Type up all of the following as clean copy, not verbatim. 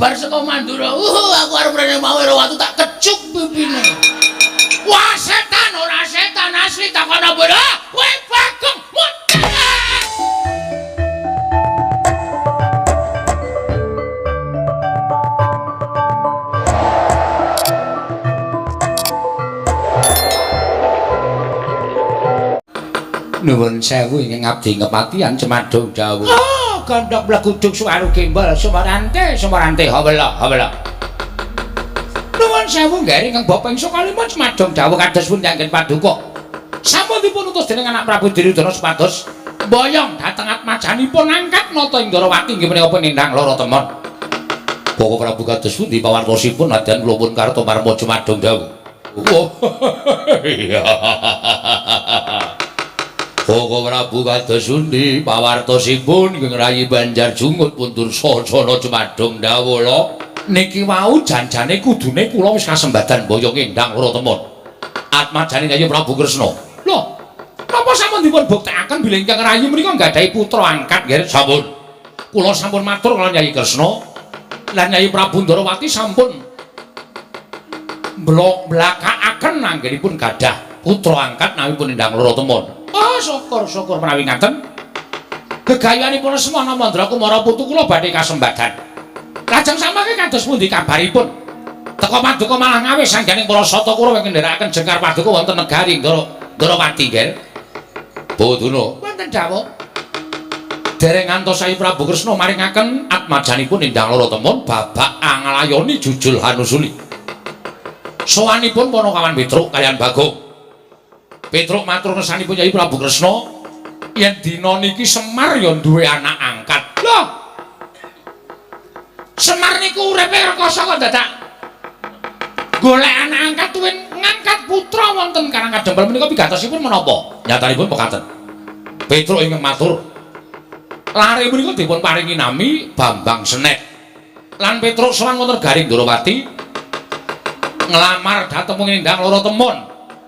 bar saka Mandura. Aku arep rene mau watu tak kecup pipine. Wah, setan ora setan asli takon apa? Kowe Bagong muncul. Nuwun sewu ingkang abdi kepatihan Cemadong dawuh. Oh, gandhok bleguduk suwaru gembol sumarante sumarante hawela hawela. Nuwun sewu nggih ingkang bapa ing Sukalima Cemadong dawuh kados pundi anggen paduka. Sampun dipun utus dening anak Prabu Duryudana supados mboyong dhateng atmajanipun angkat nata ing Ndarawati inggih menika penindang lara temon. Bapak Prabu kados pundi pawartosipun nadyan kula pun Kartomarma Cemadong dawuh. Oh, iya. Koko Prabu kados pundi pawartosipun ingkang rayi Banjar Jungut pun Dursasana Cemadong dawuh lho. Niki wau janjane kudune kula wis kasembadan mboyong endang lara temon. Atmajane Yayi Prabu Kresna. Lho, napa sampun dipun buktekaken bilih ingkang rayi menika nggadahi putra angkat nggih? Sampun. Kula sampun matur kaliyan Yayi Kresna lan Yayi Prabu Ndarawati sampun mblakakaken anggenipun gadah putra angkat nawipun endang lara temon. Oh, syukur-syukur menawi ngaten. Gegayuhanipun Semana Mandra Kumara putu kula badhe kasembadan. Lajeng samangke kados pundi kabaripun? Teka paduka malah ngawis sangganing para sata Kurawa ingkang ndherekaken jengkar paduka wonten negari Ndarawati nggih. Boduna wonten dawuh. Dereng ngantos Sayi Prabu Kresna maringaken atmajanipun endang lara temon babak anglayoni jujul hanusuli. Sowanipun Panakawan Petruk kaliyan Bagong. Petruk matur ngersanipun Yayi Prabu Kresna yen dina niki Semar ya duwe anak angkat. Lho. Semar niku uripe rekoso kok dadak golek anak angkat tuwin ngangkat putra wonten Karang Kadempel menika pigatosipun menapa? Nyatanipun mekaten. Petruk ingkang matur lare menika dipun paringi nami Bambang Senet. Lan Petruk sowan wonten Garing Ndarawati nglamar dhateng Ngendang Lara Temon.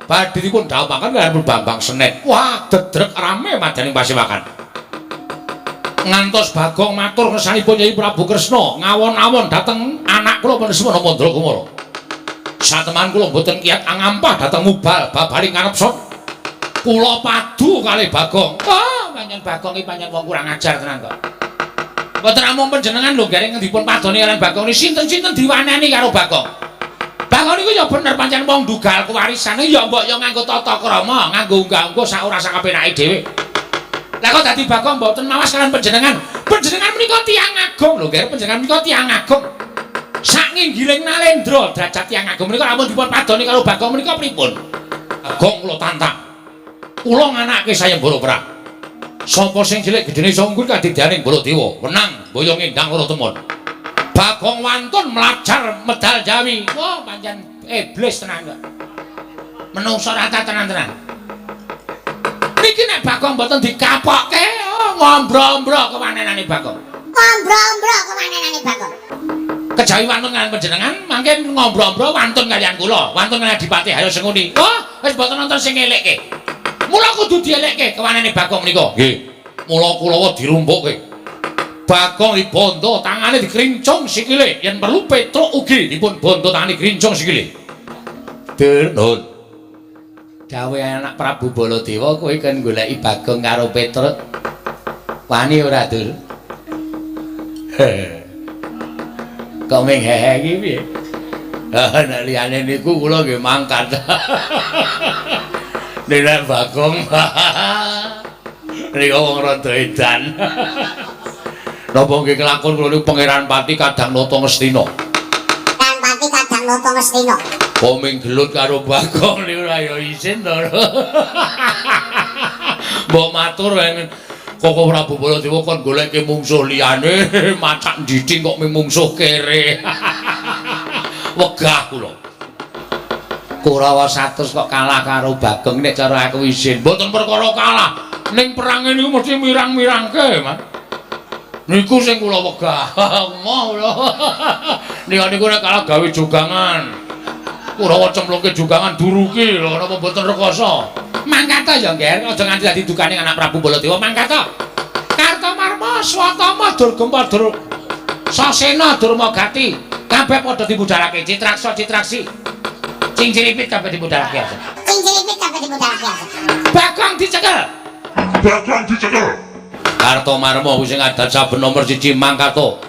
Badhe dipun dhawuhaken kaliyan Bambang Senet. Wah, dedrek rame madaning pasewakan. Ngantos Bagong matur ngersanipun Yayi Prabu Kresna ngawon-awon dhateng anak kula Semana Mandra Kumara. Sateman kula mboten kiyat angampah dhateng mubal babaling kanepson. Kula padu kalih Bagong. Oh, pancen Bagong iki pancen wong kurang ajar tenan kok. Mboten namung panjenengan lho gareng dipun padoni kaliyan Bagong niki sinten-sinten diwaneni karo Bagong. Bagong niku ya bener pancen wong ndugal kewarisane ya mbok ya nganggo tata krama, nganggo unggah-ungguh sak ora sakapenake dhewe. Lah kok dadi Bagong mboten mawas kaliyan panjenengan. Panjenengan menika tiyang agung lho, nggih, panjenengan menika tiyang agung. Sak nginggiling nalendra derajat tiyang agung menika lamun dipun padoni karo Bagong menika pripun? Bagong kula tantang. Kula nganake sayembara perang. Sapa sing cilik gedene iso unggul kadidyaning Baladewa, menang mboyong endang lara temon. Bagong wantun mlajar medal Jawi. Wah, pancen iblis tenan kok. Menungso rata tenan-tenan. Niki nek Bagong mboten dikapokke, oh, ngombro-ombro kewanenane Bagong. Ngombro-ombro kewanenane Bagong. Kejawi wantun kaliyan panjenengan, mangke ngombro-ombro wantun kaliyan kula, wantun kaliyan Adipati Haryo Sengkuni. Wah, wis mboten nonton sing ngelekke. Mula kudu dielekke kewanene Bagong menika. Nggih. Mula kulawa dirumpukke. Bagong dibondo tangane dikrincung sikile, yen perlu Petruk ugi dipun bondo tangane krincung sikile. Dur, nuwun. Dawuh anak Prabu Baladewa kowe kon goleki Bagong karo Petruk. Wani ora, Dur? Kok ming hehe iki piye? Ah, nek liyane niku kula nggih mangkat. Nek Bagong niku wong rada edan. Napa nggih kelakon kula niku Pangeran Pati Kadang Nata Ngastina. Pangeran Pati Kadang Nata Ngastina. Kok ming gelut karo Bagong niku ora ya isin to. Mbok matur Koko Prabu Baladewa kon goleke mungsuh liyane, macak ndiding kok ming mungsuh kere. Wegah kula. Kurawa 100 kok kalah karo Bagong nek cara aku isin. Mboten perkara kalah. Ning perange niku mesti mirang-mirangke, Mas. Niku sing kula wegah. Moh kula. Nika niku nek kalah gawe jogangan. Kurawa cemplungke jogangan duruki lho napa mboten rekoso. Mangkat ta ya, Ngger, aja nganti dadi dukane anak Prabu Baladewa mangkat ta. Kartomarma Swatama Durgempa Dur Sasena Durmagati kabeh padha dibudalake Citraksa Citraksi. Cingciripit kabeh dibudalake aja. Cingciripit kabeh dibudalake aja. Bagong dicekel. Bagong dicekel. Kartomarma kuwi sing adat saben nomor 1 mangkato.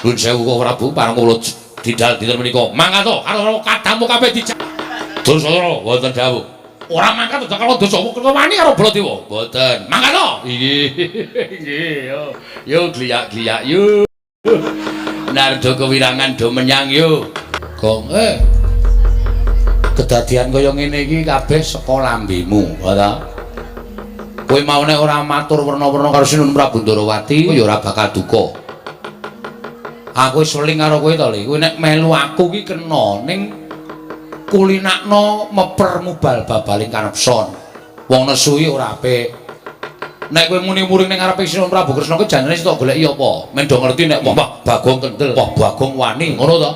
Nuwun sewu Koko Prabu pareng kula didal dinten menika. Mangkato karo kadamu kabeh dijak. Dursasana wonten dawuh. Ora mangkat aja karo dosa wani karo Baladewa. Mboten. Mangkato. Nggih. Nggih yo. Yo gliyak-gliyak yo. Nardo kewirangan do menyang yo. Gong kedadian kaya ngene iki kabeh saka lambemu, ha ta? Kowe mau nek ora matur werna-werna karo Sinuwun Prabu Ndorowati, ya ora bakal duka. Aku wis weling karo kowe to, Le. Kowe nek melu aku ki kena ning kulinakno meper mubal babaling kanepson. Wong nesu iki ora apik. Nek kowe muni muring ning ngarepe Sinuwun Prabu Kresna kuwi janjane sing tok goleki apa? Men do ngerti nek wah Bagong kendel, wah Bagong wani, ngono to.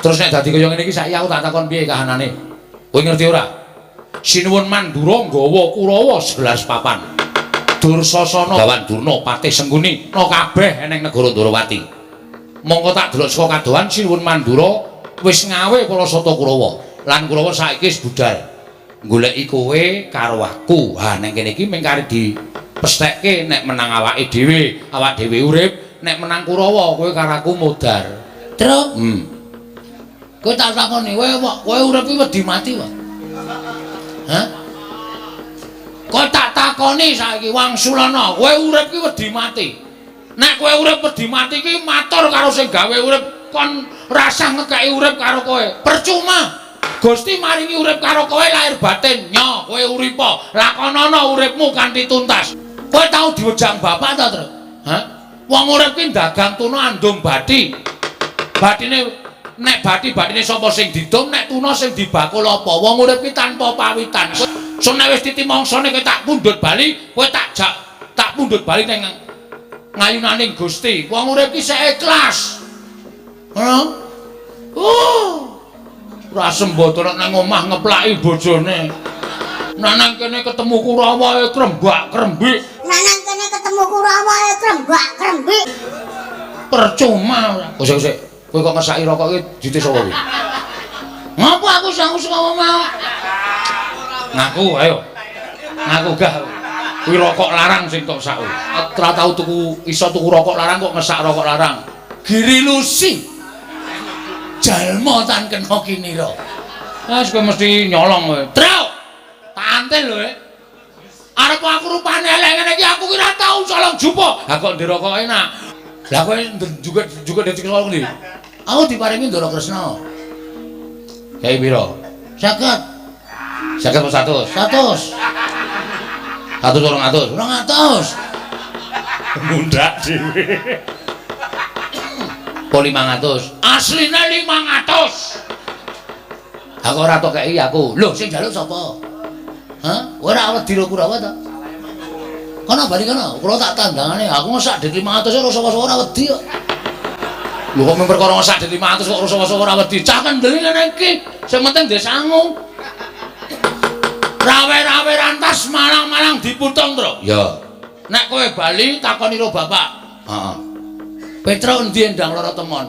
Terus nek dadi kaya ngene iki saiki aku tak takon piye kahanane? Kowe ngerti ora? Sinuwun Mandura nggawa Kurawa 11 papan. Dursasana gawan Durna patih Sengguni no kabeh eneng negara Ndorowati. Mongko tak delok saka kadohan Sinuwun Mandura wis ngawe para sata Kurawa. Lan Kurawa saiki wis budal goleki kowe karo aku. Ha neng kene iki mung kari dipesthekke nek menang awake dhewe, awak dhewe urip, nek menang Kurawa kowe karo aku modar. Truk. Kowe tak takoni, kowe urip iki wedi mati wae. Hah? Kowe tak takoni saiki Wangsulana, kowe urip iki wedi mati. Nek kowe urip wedi mati iki matur karo sing gawe urip kon rasah ngekeki urip karo kowe. Percuma. Gusti maringi urip karo kowe lahir batin, nyo kowe uripa, lakonana uripmu kanthi tuntas. Kowe tau diwejang bapak ta, Truk? Hah? Wong urip ki dagang tuna andum bathi. Bathine nek bathi-bathine sapa sing didum, nek tuna sing dibakul apa? Wong urip ki tanpa pawitan. So nek wis titi mangsane kowe tak pundhut bali, kowe tak jak tak pundhut bali ning ngayunaning Gusti. Wong urip ki sik ikhlas. Ngono? Ora sembodo nek nang omah ngeplaki bojone. Nek nang kene ketemu Kurawa krembak-krembik. Nek nang kene ketemu Kurawa krembak-krembik. Percuma ora. Kosek-kosek. Kowe kok ngesaki rokok iki dite sapa kowe? Ngopo aku sangu saka mau? Ngaku ayo. Ngaku gah. Kuwi rokok larang sing tok sak. Ora tau tuku iso tuku rokok larang kok ngesak rokok larang. Giri Lusi. Jalma tan kena kinira. Ah kowe mesti nyolong kowe. Truk. Tantil lho. Arep aku rupane elek ngene iki aku ki ora tau colong jupo. Ha kok ndek rokok enak. Lah kowe juga juga dadi colong ndi? Aku diparingi Ndara Kresna. Kae pira? 50. 50 apa 100? 100. 100 200. 200. Mundak dhewe. Po 500. Asline 500. Aku ora tok kei aku. Lho sing njaluk sapa? Hah? Ora wedi ro Kurawa ta? Kono bali kono, kula tak tandangane. Aku ngesak dit 500 ora sapa-sapa ora wedi kok. Lho kok mung perkara ngesak dit 500 kok ora sapa-sapa ora wedi. Cah kendel ngene iki, sing penting ndek sangu. Rawe-rawe rantas malang-malang diputung, Tru. Ya. Nek kowe bali takoni ro bapak. Heeh. Petruk endi endang lara temon?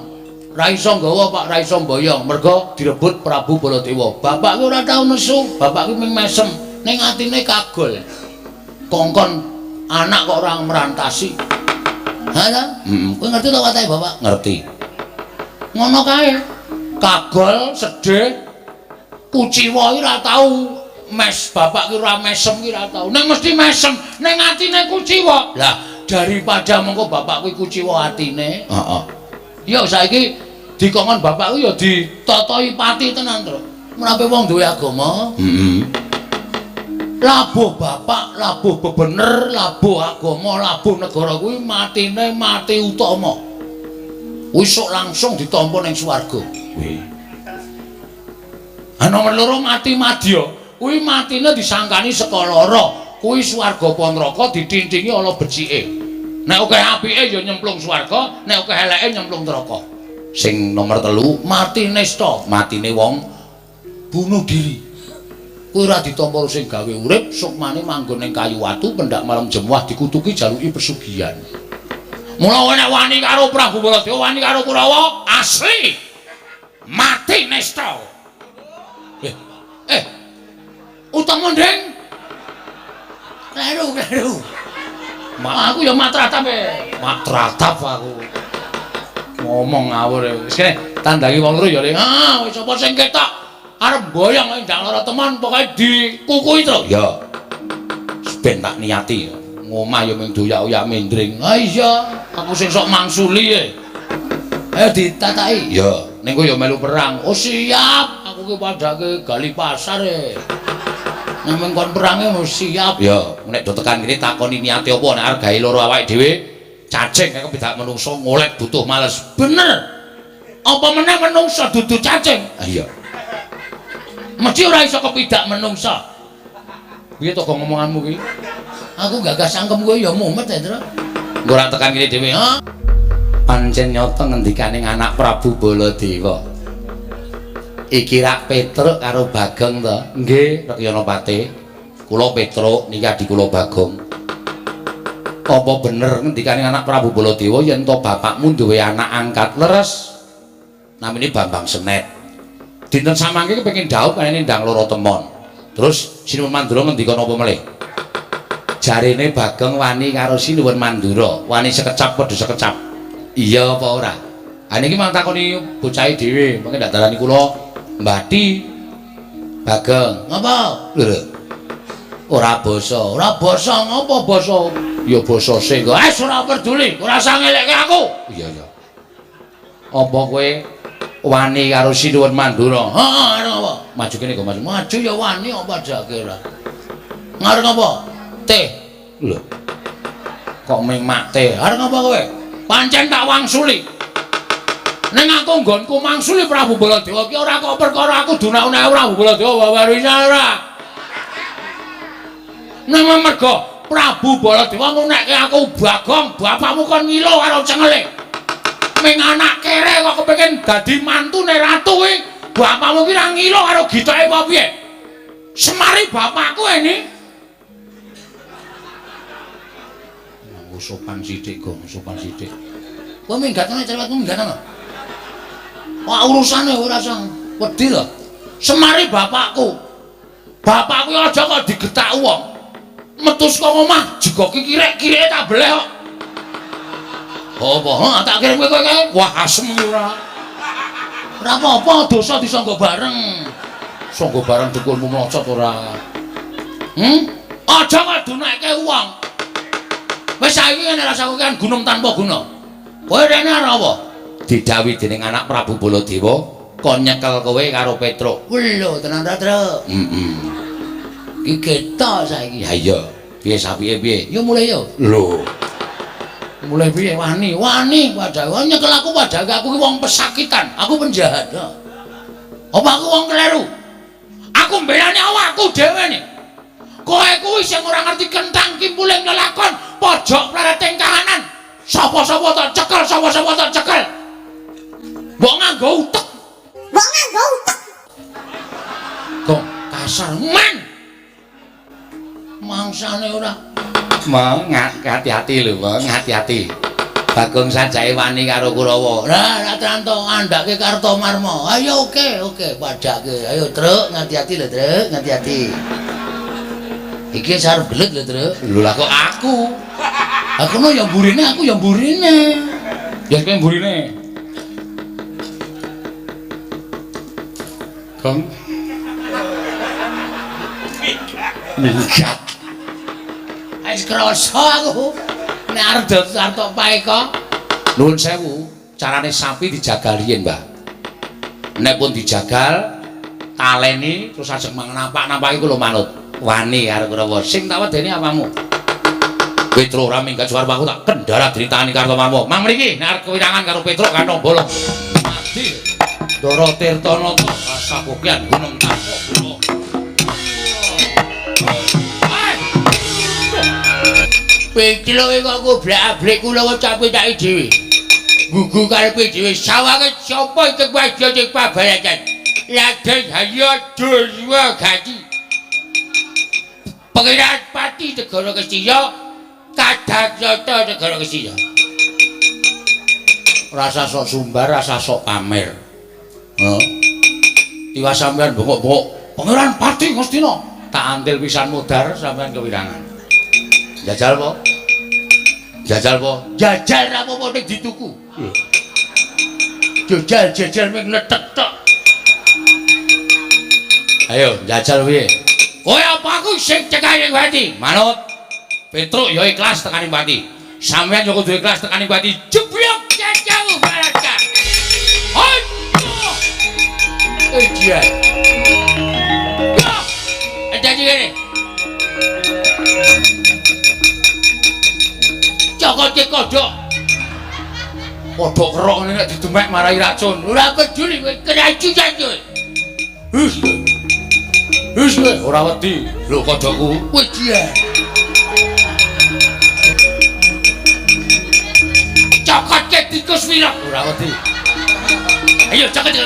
Ra iso nggawa Pak, ra iso mboyong, mergo direbut Prabu Baladewa. Bapak ki ora tau nesu, bapak ki mung mesem, ning atine kagol. Kongkon anak kok ora merantasi. Ha ta? Heeh. Kowe ngerti to watake bapak? Ngerti. Ngono kae. Kagol, sedih, kuciwa ki ora tau mes, bapak ki ora mesem ki ora tau. Ning mesti mesem, ning atine kuciwa. Lah, daripada mengko bapak kuwi kuciwa atine. Heeh. Ya saiki dikongkon bapak kuwi ya ditatahi pati tenan, Tru. Menawi wong duwe agama, heeh. Labuh bapak, labuh bebener, labuh agama, labuh negara kuwi matine mati utama. Kuwi sok langsung ditampa ning swarga. Kuwi. Ha nomor loro mati madya, kuwi matine disangkani saka lara. Kuwi swarga apa neraka ditintingi ana becike. Nek akeh apike ya nyemplung swarga, nek akeh eleke nyemplung neraka. Sing nomor 3 mati nista, matine wong bunuh diri. Kuwi ora ditampa sing gawe urip, sukmane manggon ning kayu watu, pendak malam jemuah dikutuki jaluki pesugihan. Mula nek wani karo Prabu Baladewa, wani karo Kurawa, asli mati nesta. Eh. Utama ndeng. Kleru, kleru. Aku ya matratap e. Matratap aku. Ngomong ngawur e. Wis kene tandangi wong loro ya, Le. Ah, wis sapa sing ketok arep mboyong ndang lara teman pokoke dikukui terus. Ya. Ben tak niati. Ngomah ya mung doyak-oyak mendring. Ah iya, aku sing sok mangsuli e. Ayo ditataki. Ya, ning kowe ya melu perang. Oh siap, aku ki padhake gali pasar e. Nek mung kon perange mesti siap. Ya, nek do tekan kene takoni niate apa nek arep gawe loro awake dhewe, cacing kaya kepidak menungso ngolet butuh males. Bener. Apa meneh menungso dudu cacing? Ah iya. Mesti ora iso kepidak menungso. Piye to kok ngomonganmu ki? Aku gagas cangkem kowe ya mumet ya, Tru. Engko ora tekan kene dhewe, ha? Pancen nyata ngendikane anak Prabu Baladewa. Iki rak Petruk karo Bagong to? Nggih, Rekyanapati. Kula Petruk niki adi kula Bagong. Apa bener ngendikane anak Prabu Baladewa yen to bapakmu duwe anak angkat leres? Namine Bambang Senet. Dinten samangke kepengin dhaup kanene ndang loro temon. Terus Sinuwun Mandura ngendika napa melih? Jarene Bagong wani karo Sinuwun Mandura, wani sekecap padha sekecap. Iya apa ora? Ha niki mang takoni bocahe dhewe, mengke ndak darani kula mbati. Bagong, ngapa? Lho. Ora basa, ora basa ngapa basa? Ya basa sing. Wes ora peduli, ora usah ngelekke aku. Iya, iya. Apa kowe wani karo Sinuwun Mandura? Heeh, arep apa? Maju kene kok maju. Maju ya wani apa jake ora. Ngarep apa? Teh. Lho. Kok ming mak teh? Arep apa kowe? Pancen tak wangsuli. Ning aku nggonku mangsuli Prabu Baladewa ki ora kok perkara aku dunakune Prabu Baladewa warisane ora. Ning mergo Prabu Baladewa ngunekke aku Bagong, bapakmu kon ngilo karo cengele. Ming anak kere kok kepengin dadi mantune ratu kuwi, bapakmu ki ra ngilo karo gitoke apa piye? Semari bapakku ini. Nganggo sopan sithik, Gong, sopan sithik. Kowe minggat ana cerewetmu minggat ana. Wah urusane ora usah wedi lho. Semari bapakku. Bapakku aja kok digetak wong. Metu saka omah jegoki kirek-kireke tak beleh kok. Apa? Ha tak kirim kowe kowe. Wah asem iki ora. Ora apa-apa dosa disangga bareng. Sangga bareng dukunmu mlocot ora. Aja kok dunekke wong. Wis saiki ngene rasaku kan gunung tanpa guna. Kowe rene arep apa? Didhawuhi dening anak Prabu Baladewa kon nyekel kowe karo Petruk. Lho tenan ta, Truk? Heeh. Iki ketok saiki. Ha iya. Piye sapike piye? Yo mulih yo. Lho. Mulih piye wani? Wani padahal nyekel aku padahal aku ki wong pesakitan, aku penjahat. Apa aku wong kleru? Aku mbelani awakku dhewe nih. Kowe kuwi sing ora ngerti kentang kimpuling lelakon, pojok plereting kahanan. Sapa-sapa tak cekel, sapa-sapa tak cekel. Mbok nganggo utek. Mbok nganggo utek. Kok kasar men. Mangsane ora. Mong hati-hati lho, Mong, hati-hati. Bagong sajake wani karo Kurawa. Lah, ra tranto ngandhake Kartomarma. Ayo oke, oke, padhake. Ayo, Truk, hati-hati lho, Truk, hati-hati. Iki arep gelut lho, Truk. Lho lah kok aku. Aku no ya mburine, aku ya mburine. Ya kowe mburine. Gong. Minggat. Wis krasa aku. Nek arep arep paeka. Nuwun sewu, carane sapi dijagal riyin, Mbah. Nek pun dijagal, taleni terus ajeng napak-napaki kula manut. Wani karo Kurawa. Sing tak wedeni apamu? Petruk ora minggat suara aku tak kendara dritani Kartomarma. Mang mriki nek arep kewirangan karo Petruk kantong bolong. Mati. Ndara Tirtanata kasakukian gunung tanpa guna. Petruk kok goblak-ablik kula cape-cake dhewe. Gugu karepe dhewe sawange sapa iki wadya sing pabaratan. Raden Harya Durwagati. Pangeran Pati Negara Kestiya, Kadakyata Negara Kestiya. Rasa sok sumbar, rasa sok pamer. Heeh. Tiwas sampean bengok-bengok, Pangeran Pati Ngastina, tak antil pisan mudhar sampean kewirangan. Jajal po? Jajal po? Jajal ra apa-apa ning dituku. Jajal jajal ming letek tok. Ayo jajal piye? Kowe apa aku sing cekake pati? Manut. Petruk ya ikhlas tekani pati. Sampeyan ya kudu ikhlas tekani pati. Jeblok jajal baraka. Ayo. Ejian. Yo. Janji kene. Cokote kodhok. Kodhok kerok ngene nek didemek marai racun. Ora peduli kowe keracunan kowe. Hus. Hus kowe ora wedi. Lho kodhokku. Wejian. Cokote tikus wirok ora wedi. Ayo cokot.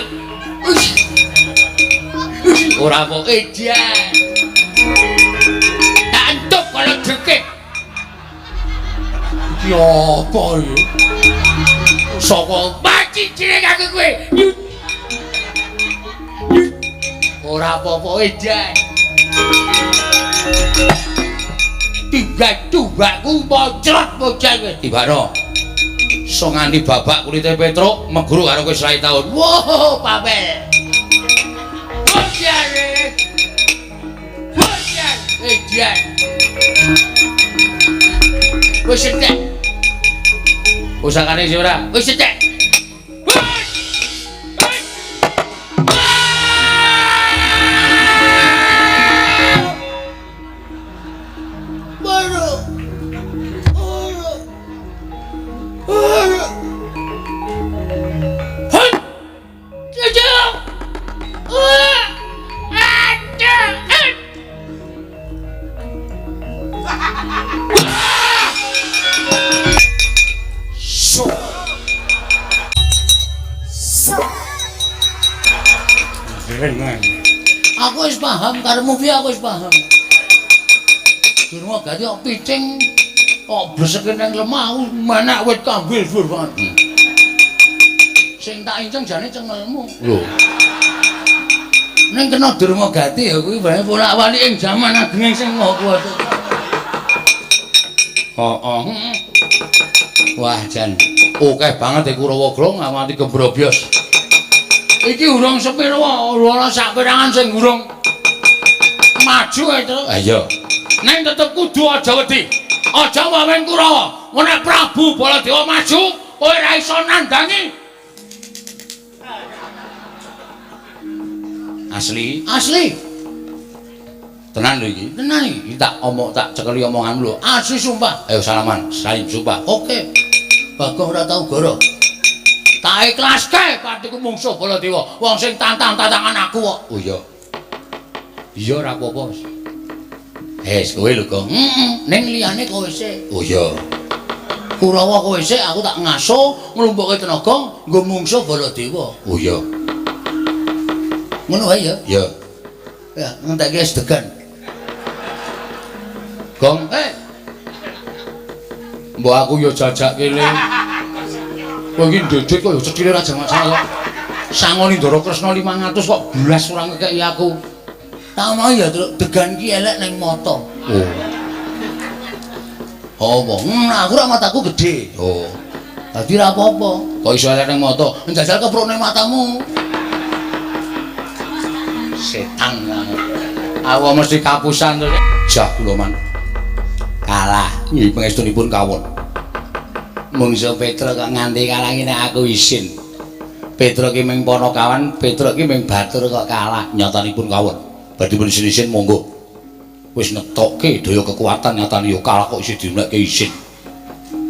Hus. Ora kok edan. Tak entuk kalau jekek. Iki apa iki? Saka mati jeneng aku kowe. Ora apa-apa edan. Tiga tubakku mocrot bocah kowe. Tibakno. So nganti babak kulite Petruk meguru karo kowe 100 taun. Wow, papel. Edan. Wis entek. Pusakane sih ora? Wis entek. Baru. Hei. Jajal. Aku wis paham karepmu piye, aku wis paham. Durma gati kok picing kok bleseke nang lemah aku manak wit kambil dhuwur banget. Sing tak inceng jane cengelmu. Lho. Ning kena Durma Gati ya kuwi bae bolak-balik ing jaman agenge sing Maha Kuwasa. Heeh. Wah jan akeh banget e Kurawa Grong nganti gembrobyos. Iki urung sepiro ana sak perangan sing urung maju ae, Truk. Ha iya. Ning tetep kudu aja wedi. Aja wawen Kurawa. Nek Prabu Baladewa maju, kowe ora iso nandangi. Asli, asli. Tenan lho iki. Tenan iki. Tak omong tak cekeli omonganmu lho. Asli sumpah. Ayo salaman, salim sumpah. Oke. Bagong ora tau goro. Tak ikhlaske patiku mungsuh Baladewa. Wong sing tantang-tantangan aku kok. Oh iya. Iya ora apa-apa. Wes kowe lho, Gong. Heeh. Ning liyane kowe sik. Oh iya. Kurawa kowe sik aku tak ngaso nglumpukke tenaga nggo mungsuh Baladewa. Oh iya. Ngono wae ya? Iya. Ya, ngentekke sedegan. Gong, eh. Mbok aku ya jajake le. Kowe iki ndedit kok ya cethile ra jamak-jamak kok. Sangoni Ndara Kresna 500 kok blas ora ngekeki aku. Tak mau ya, Truk, degan ki elek ning mata. Oh. Apa? Aku ra mataku gedhe. Oh. Dadi ra apa-apa. Kok iso elek ning mata? Njajal kepruk ning matamu. Setan kamu. Aku mesti kapusan terus. Jah kula man. Kalah. Nggih pangestunipun kawon. Mungsuh Petruk kok nganti kalah ngene aku isin. Petruk ki ming panakawan, Petruk ki ming batur kok kalah. Nyatanipun kawon. Badhe pun isin-isin monggo. Wis netokke daya kekuatan nyatane ya kalah kok isih dinekke isin.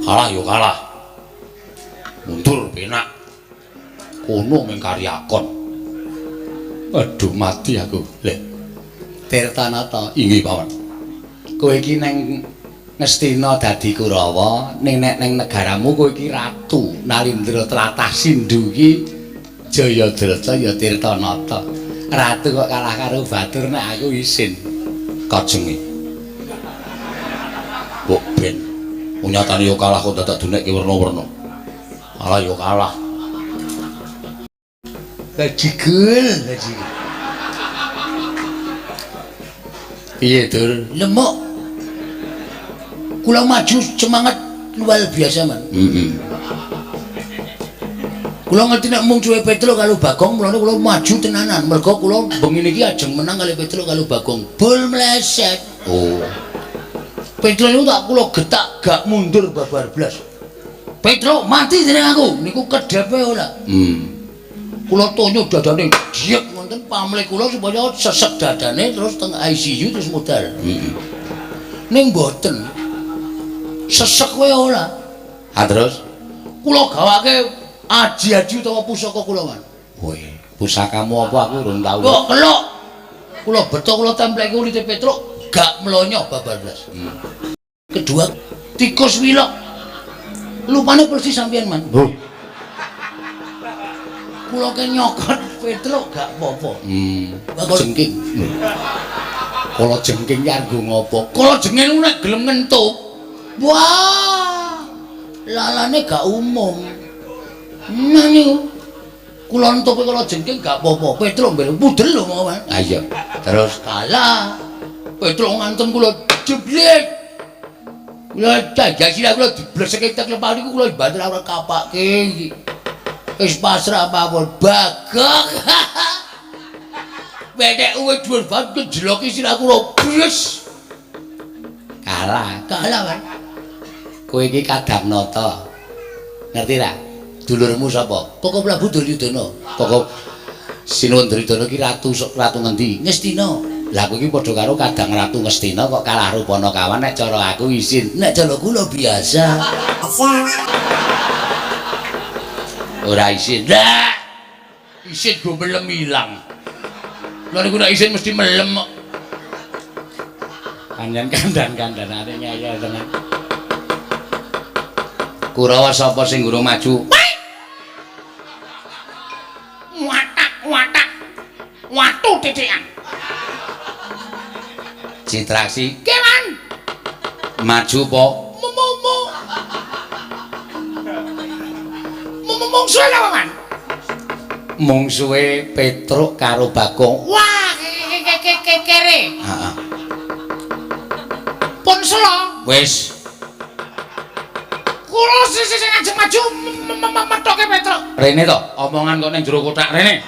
Kalah ya kalah. Mundur penak. Kono ming karyakon. Aduh mati aku. Lha Tirtanata inggih paman. Kowe iki neng Ngastina dadi Kurawa, ning nek neng negaramu kowe iki ratu. Nalindra tlatah Sindhu iki Jayadrata ya Tirtanata. Ratu kok kalah karo batur nek aku isin. Kajenge. Kok ben nyatane ya kalah kok dadak dunekke werna-werna. Kalah ya kalah. Bajigul, bajigul. Piye, Dur? Lemok. Kula maju semangat luar biasa, Man. Heeh. Kula ngerti nek mungsuhe Petruk karo Bagong, mulane kula maju tenanan. Mergo kula bengi niki ajeng menang kali Petruk karo Bagong. Bol meleset. Oh. Petruk niku tak kula getak gak mundur babar blas. Petruk mati dening aku. Niku kedhepe ora. Kula tonyo dadane diek wonten pamlih kula supaya sesek dadane terus teng ICU terus modal. Heeh. Ning mboten. Sesek kowe ora. Ha terus kula gawake aji-aji utawa pusaka kula, Man. Woi, pusakamu apa aku urung tau. Kok kelok. Kula beto kula templeke ulite Petruk gak mlonyo babar blas. Kedua, tikus wilok. Lupane persis sampean, Man. Oh. Kula ke nyokot Petruk gak apa-apa. Jengking. Kala jengking ki arep ngopo? Kala jengking nek gelem ngentuk. Wah. Lalane gak umum. Nah niku. Kula entuke kala jengking gak apa-apa. Petruk mbel pudel lho mau, Man. Ha iya. Terus kalah. Petruk ngantem kula jeblet. Kula jajah sirah kula dibleseke tek lepah niku kula banter ora kapake iki. Wis pasrah mawon Bagong. Wenek uwe dhuwur banget njeloki sirah kula bles. Kalah. Kalah, Man. Kowe iki kadang nata. Ngerti ra? Dulurmu sapa? Koko Prabu Duryudana. Koko Sinuwun Duryudana ki ratu ratu ngendi? Ngastina. Lah kowe iki padha karo kadang ratu Ngastina kok kalah rupana kawan nek cara aku isin. Nek cara kula biasa. Ora isin. Lah. Isin go melem ilang. Lha niku nek isin mesti melem kok. Panjen kandan-kandanane ngeyel tenan. Kurawa sapa sing urung maju? Watak-watak. Watu titikan. Citraksi. Kewan. Maju po. Momo. Mungsuhe apa, Man? Mungsuhe Petruk karo Bagong. Wah, kere. Heeh. Pun selo. Wis. Kula sing ajeng maju methoke Petruk. Rene to, omongan kok ning jero kothak rene.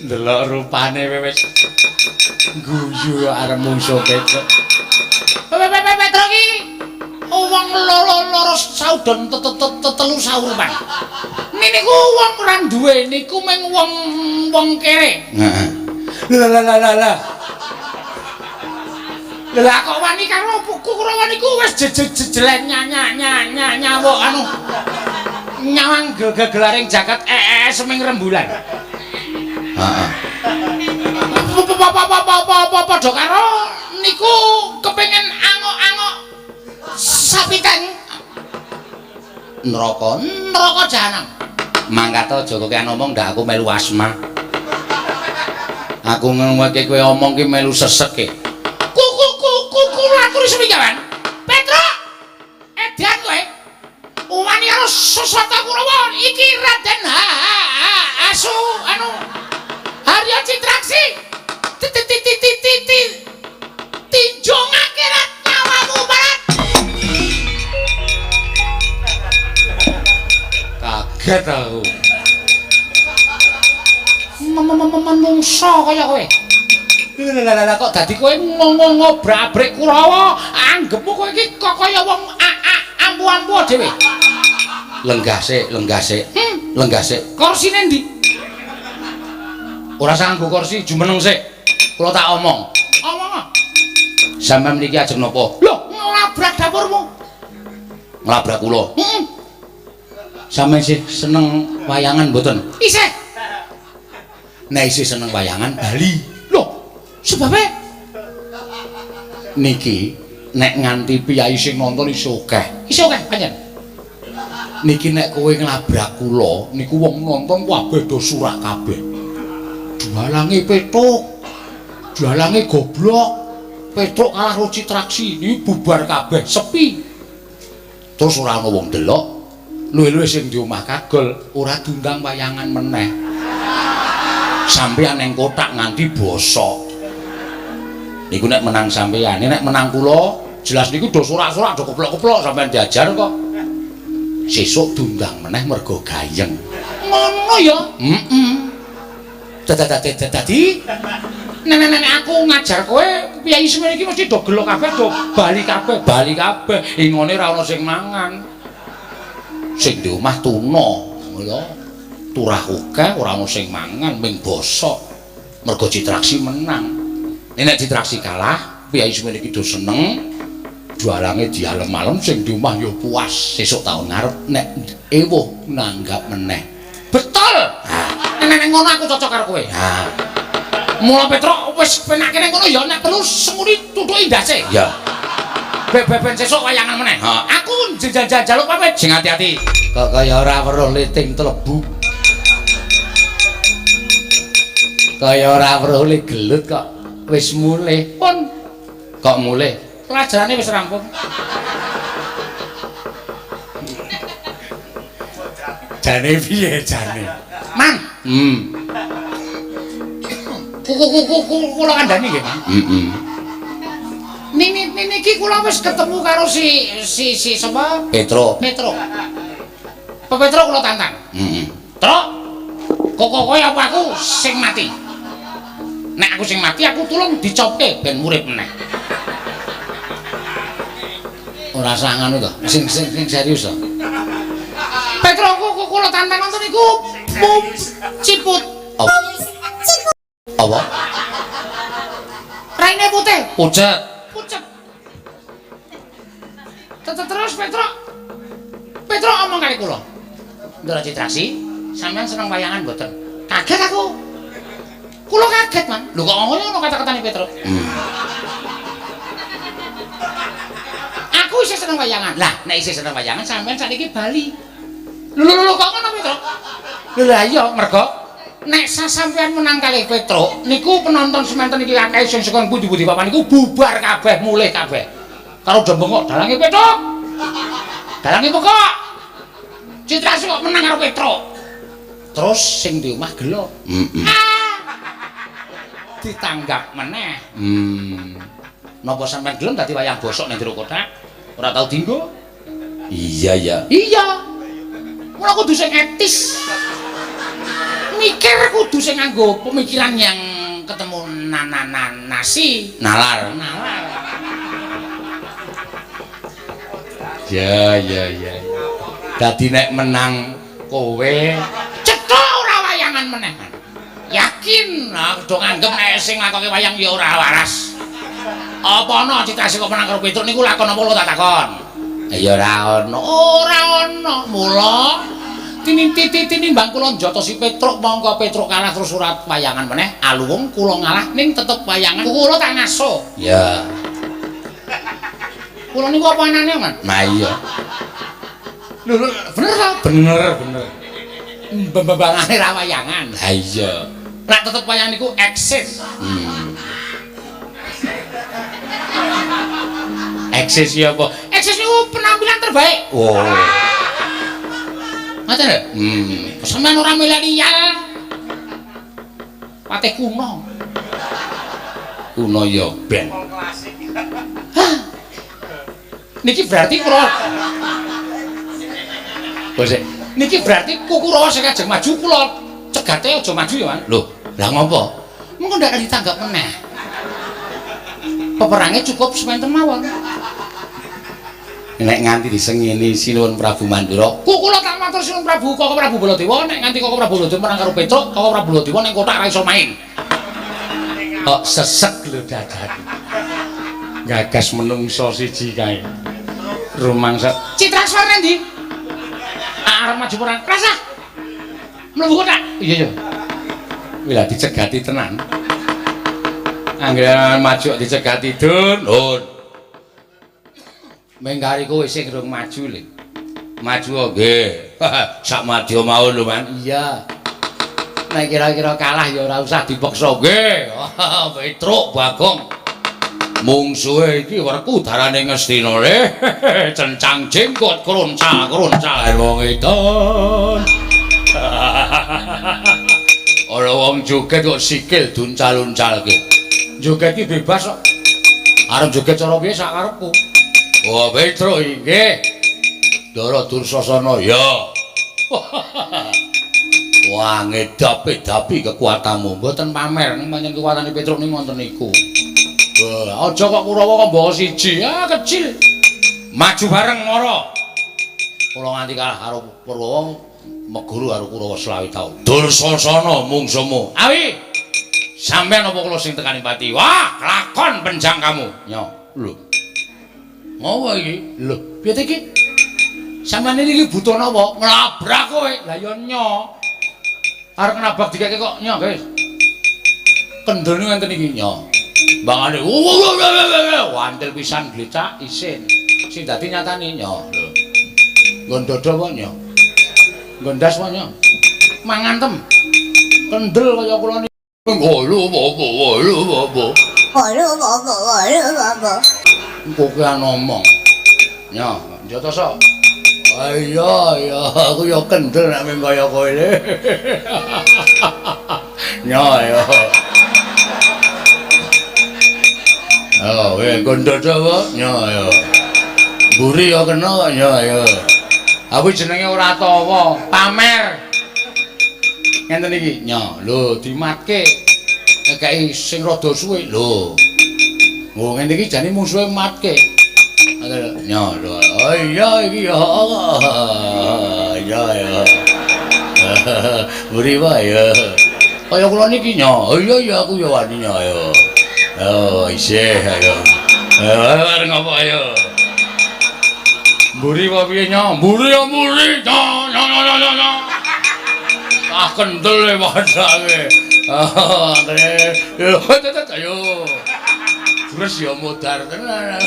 Delok rupane wis guyu arep mungsuh Petruk. Petruk iki wong loro-loro saudon telu saurupan. Niku wong ora duwe niku mung wong kere. Heeh. Lah lah lah lah. Lah kok wani karo Kurawa niku wis jejelan nyawuk anu nyawang gegelaring jagat seming rembulan. Heeh. Padha karo niku kepengin angok-angok sapitan neraka neraka jahanam. Mangkat aja kokean omong ndak aku melu asma. Aku ngeweke kowe omong ki melu sesek e. Kula aturi seminggawan. Petruk, edan kowe. Wani karo Sasata Kurawa iki Raden Asu anu Harya Citraksi. Tinjung akhirat nyawamu barat. Kaget aku. Menungso kaya kowe. Lah kok dadi kowe ngobrak-abrik Kurawa, anggepmu kowe iki kok kaya wong ampu-ampu dhewe. Lenggah sik, lenggah sik. Lenggah sik. Korsine ndi? Ora usah nganggo kursi, jumeneng sik. Kula tak omong. Omong. Sampeyan mriki ajeng napa? Lho, nglabrak dapurmu. Nglabrak kula. Heeh. Sampeyan sih seneng wayangan mboten? Isih. Nek isih seneng wayangan bali. Lho, sebabe niki nek nganti piyai sing nonton iso akeh. Iso akeh pancen. Niki nek kowe nglabrak kula niku wong nonton kabeh do surak kabeh. Dalange Petruk. Dalange goblok. Petruk kalah karo Citraksi, niki bubar kabeh, sepi. Terus ora ana wong delok. Luwih-luwih sing di omah kagol ora diundang wayangan meneh. Sampeyan ning kotak nganti bosok. Niku nek menang sampeyan, nek menang kula jelas niku do sorak-sorak do keplok-keplok sampeyan diajar kok. Sesuk diundang meneh mergo gayeng. Ngono ya? Heeh. Dadi nek aku ngajar kowe piyayi semene iki mesti do gelo kabeh, do bali kabeh, bali kabeh. Ingone ora ana sing mangan. Sing di omah tuna, ya. Turah akeh ora ana sing mangan, ming bosok. Mergo Citraksi menang. Nek Citraksi kalah, piyayi semene iki do seneng. Dalange dialem-alem sing di omah ya puas. Sesuk taun ngarep nek ewuh nanggap meneh. Betul. Ha, nek ngono aku cocok karo kowe. Ha. Mula Petruk wis penake ning kono ya nek perlu senguni tutuki ndase. Ya. Beben sesuk wayangan meneh. Ha. Aku njaluk pamit. Sing ati-ati. Kok kaya ora weruh liting tlebu. Kaya ora weruh le gelut kok wis mulih. Pun kok mulih. Pelajarane wis rampung. Jane piye jane? Man. Kula kandhani nggih, Mang. Heeh. Niki kula wis ketemu karo si sapa? Petruk. Petruk. Petruk kula tantang. Heeh. Truk. Kok kowe apa aku sing mati? Nek aku sing mati aku tulung dicopke ben urip meneh. Ora usah ngono to. Sing serius to. Petruk kula tantang nonton niku ciput. Apa? Raine putih. Pucet. Pucet. Terus Petruk. Petruk omong kali kula. Ndara Citraksi, sampean seneng wayangan mboten? Kaget aku. Kula kaget, Man. Lho kok ngono kata-katane Petruk. Aku isih seneng wayangan. Lah, nek isih seneng wayangan sampean sakniki bali. Lho lho kok ngono Petruk? Lho lah iya mergo nek sasampean menang kalih Petruk niku penonton semanten iki akeh sing saka pundi-pundi papan niku bubar kabeh mulih kabeh. Karo do bengok dalange Petruk. Dalange pokok. Citraksi kok menang karo Petruk. Terus sing di omah gelo. Heeh. Ditanggap meneh. Napa sampean gelem dadi wayang bosok ning jero kotak? Ora tau dinggo? Iya ya. Iya. Mula kudu sing etis. Mikir kudu sing nganggo pemikiran yang ketemu nasi nalar. Nalar. Ya ya ya. Dadi nek menang kowe cetha ora wayangan meneh. Yakin aku do nganggep nek sing nglakoke wayang ya ora waras. Apa ana Citraksi kok menang karo Petruk niku lakon apa tak takon? Ya ora ana. Ora ana. Mula tinimbang kula njotosi Petruk mongko Petruk kalah terus surat wayangan meneh aluwung kula ngalah ning tetep wayangan kula tak ngaso. Ya. Kula niku apa anane, Man? Nah iya. Lho bener ta? Bener, bener. Mbembangane ra wayangan. Ha iya. Nek tetep wayang niku eksis. Eksis ya apa? Eksis niku penampilan terbaik. Oh. Ngoten lho. Sampeyan ora milenial. Patih kuno. Kuno ya ben. Hah. Niki berarti kula Bos. Niki berarti Kurawa sing ajeng maju kula cegate aja maju ya, Man. Lho, lah ngopo? Mengko ndak ditanggap meneh. Peperange cukup sementen mawon. Nek nganti disengini Sinuwun Prabu Mandura, kula tak matur Sinuwun Prabu Koko Prabu Baladewa, nek nganti Koko Prabu Baladewa menang karo Petruk, Koko Prabu Baladewa ning kotak ra iso main. Kok sesek lho dadane. Gagas menungso siji kae. Rumangsa Citrakswar nang ndi? Arep maju perang. Rasah. Mlebu kotak. Iya iya. Kuwi lah dicegati tenan. Anggere maju dicegati dun. Hun. Mengkari kowe sing rung maju le. Maju nggih. Sak madya mawon lho, Man. Iya. Nek kira-kira kalah ya ora usah dipaksa nggih. Petruk Bagong. Mungsuhe iki werku darane Ngastina le. Cencang jenggot kronca-kronca wong edan. Ana wong joget kok sikil duncal-uncalke. Joget iki bebas kok. Arep joget cara piye sak karepku. Wah, Petruk nggih. Ndara Dursasana ya. Wah, ngedapi-dapi kekuatanmu. Mboten pamer ning pancen kekuatane Petruk ning wonten niku. Wah, aja kok Kurawa kok mbawa siji. Ah, kecil. Maju bareng mara. Kula nganti kalah karo Purwawa, meguru karo Kurawa 25 taun. Dursasana mungsumu. Awi. Sampeyan apa kula sing tekani pati? Wah, kelakon penjang kamu. Nyo, lho. Ngopo iki? Lho, piye iki? Sampeyan iki butuh napa? Nglabrak kowe. Lah ya nyo. Arep nabrak dikeke kok nyo, guys. Kendel niku ngenten iki nyo. Mbangane wantil pisan glecak isin. Sing dadi nyatane nyo. Lho. Nggon dada apa nyo? Nggon ndas apa nyo? Mangantem. Kendel kaya kula niku. Lho apa lho apa. Lho apa lho apa. Kokean ngomong. Nyo, njoto sok. Iya iya, aku ya kendel nek mung kaya kowe. Nyo ya. Oh, weh nggon dada apa? Nyo ya. Mburi ya kena kok nyo ya. Aku jenenge ora tawa, pamer. Ngenten iki, nyo. Lho, dimatke. Ngekeki sing rada suwe. Lho. Oh, ngene iki jane mungsuhe matke. Nyo, lho. Oh iya iki ya. Iya ya. Mburi wae ya. Kaya kula niki nyo. Oh iya iya aku ya wani nyo ayo. Oh, isih ayo. Ayo arep ngopo ayo. Mburi apa piye nyo? Mburi ya mburi. Nyo nyo nyo nyo nyo. Ah kendel e padake. Ah, ayo. Jures ya modar tenan.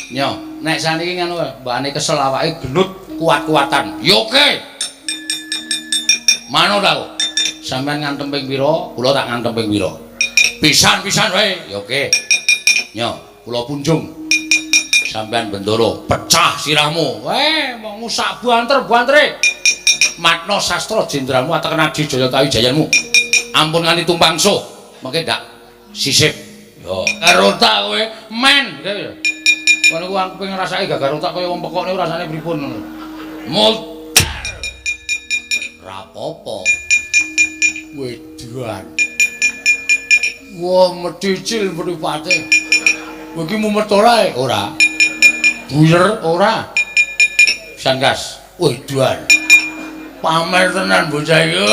Nyo, nek saniki ngono mbane kesel awake gelut kuat-kuatan. Ya oke. Manut aku. Sampeyan ngantem ping pira, kula tak ngantem ping pira. Pisan-pisan wae. Ya oke. Nyo, kula punjung. Sampeyan bendoro, pecah sirahmu. Weh, mong sak banter-bantere. Matna sastra jendralmu ateken Adi Jaya Tawijayanmu. Ampun nganti tumpangsuh, mengke ndak sisip. Yo, otak kowe men. Kono ku aku pengen ngrasake gagar otak kaya wong pekok niku rasane pripun ngono. Mutar. Rapopo. Wedan. Wah, medicil mripate. Kowe iki mumet ora? Ora. Buyer ora. Sanggas. Wedan. Pamer tenan bocah iki.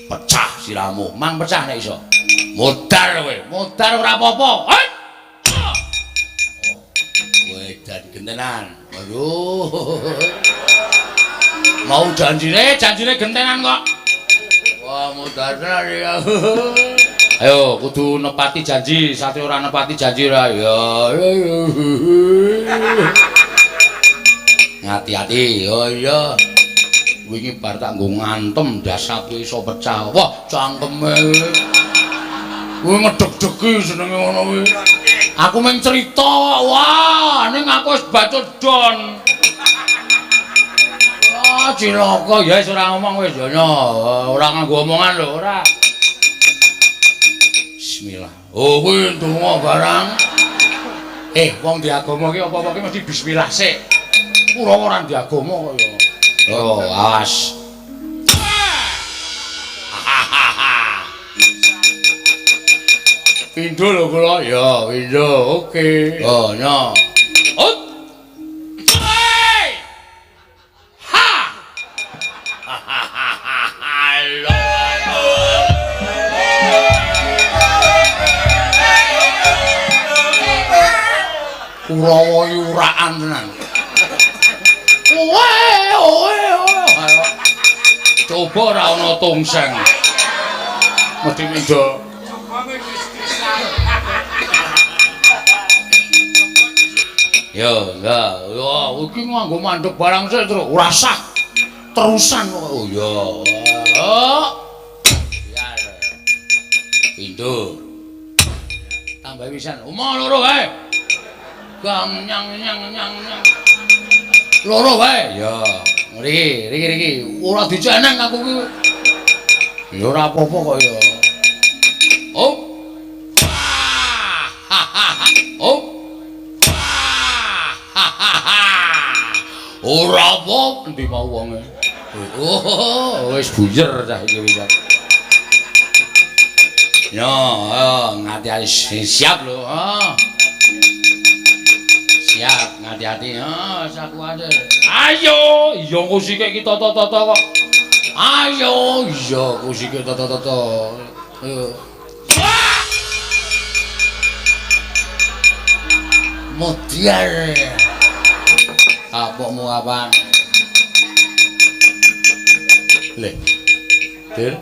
Pecah sirahmu, mang pecah nek iso. Modar kowe, modar ora apa-apa. Wedan gentenan. Aduh. Mau janjine, janjine gentenan kok. Wah, modar tenan ya. Ayo kudu nepati janji, satria ora nepati janji ora. Ya. Ngati-ati. Oh iya. Wingi bar tak nggo ngantem dasar iso pecah. Wah, cangkeme. Kuwi ngedeg-degi jenenge ngono kuwi. Aku mung cerita, wah, ning aku wis bacut don. Wah, cilaka ya wis ora ngomong wis ya ora nganggo omongan lho, ora. Bismillah. Oh, kuwi ndonga barang. Wong di agama ki apa-apa ki mesti bismillah sik. Kurawa ora di agama kok ya. Oh, awas. Pindho lho kula. Ya, pindho. Oke. Oh, nyo. Ut. Ha. Kurawa yuraan tenan. Owe, owe, owe. Coba ora ana tongseng. Mesti mindho. Yo, ya, yo iki nganggo mandheg barang sik terus ora sah. Terusan kok. Oh ya. Oh. Ya. Pindho. Tambah pisan. Omah loro wae. Gang nyang nyang nyang nyang. Loro wae. Ya. Riki, riki riki. Ora diceneng aku ki. Ya ora apa-apa kok ya. Oh. Oh. Ora apa endi mau wonge. Oh, wis buyer cah iki wis. Yo, ayo ngati-ati siap lho. Oh. Siap, ngati-ati. Oh, aku aja. Ayo, iya kok sik iki toto-toto kok. Ayo, iya kok sik toto-toto. Ayo. Modiar. Kapokmu kapan? Le. Dir.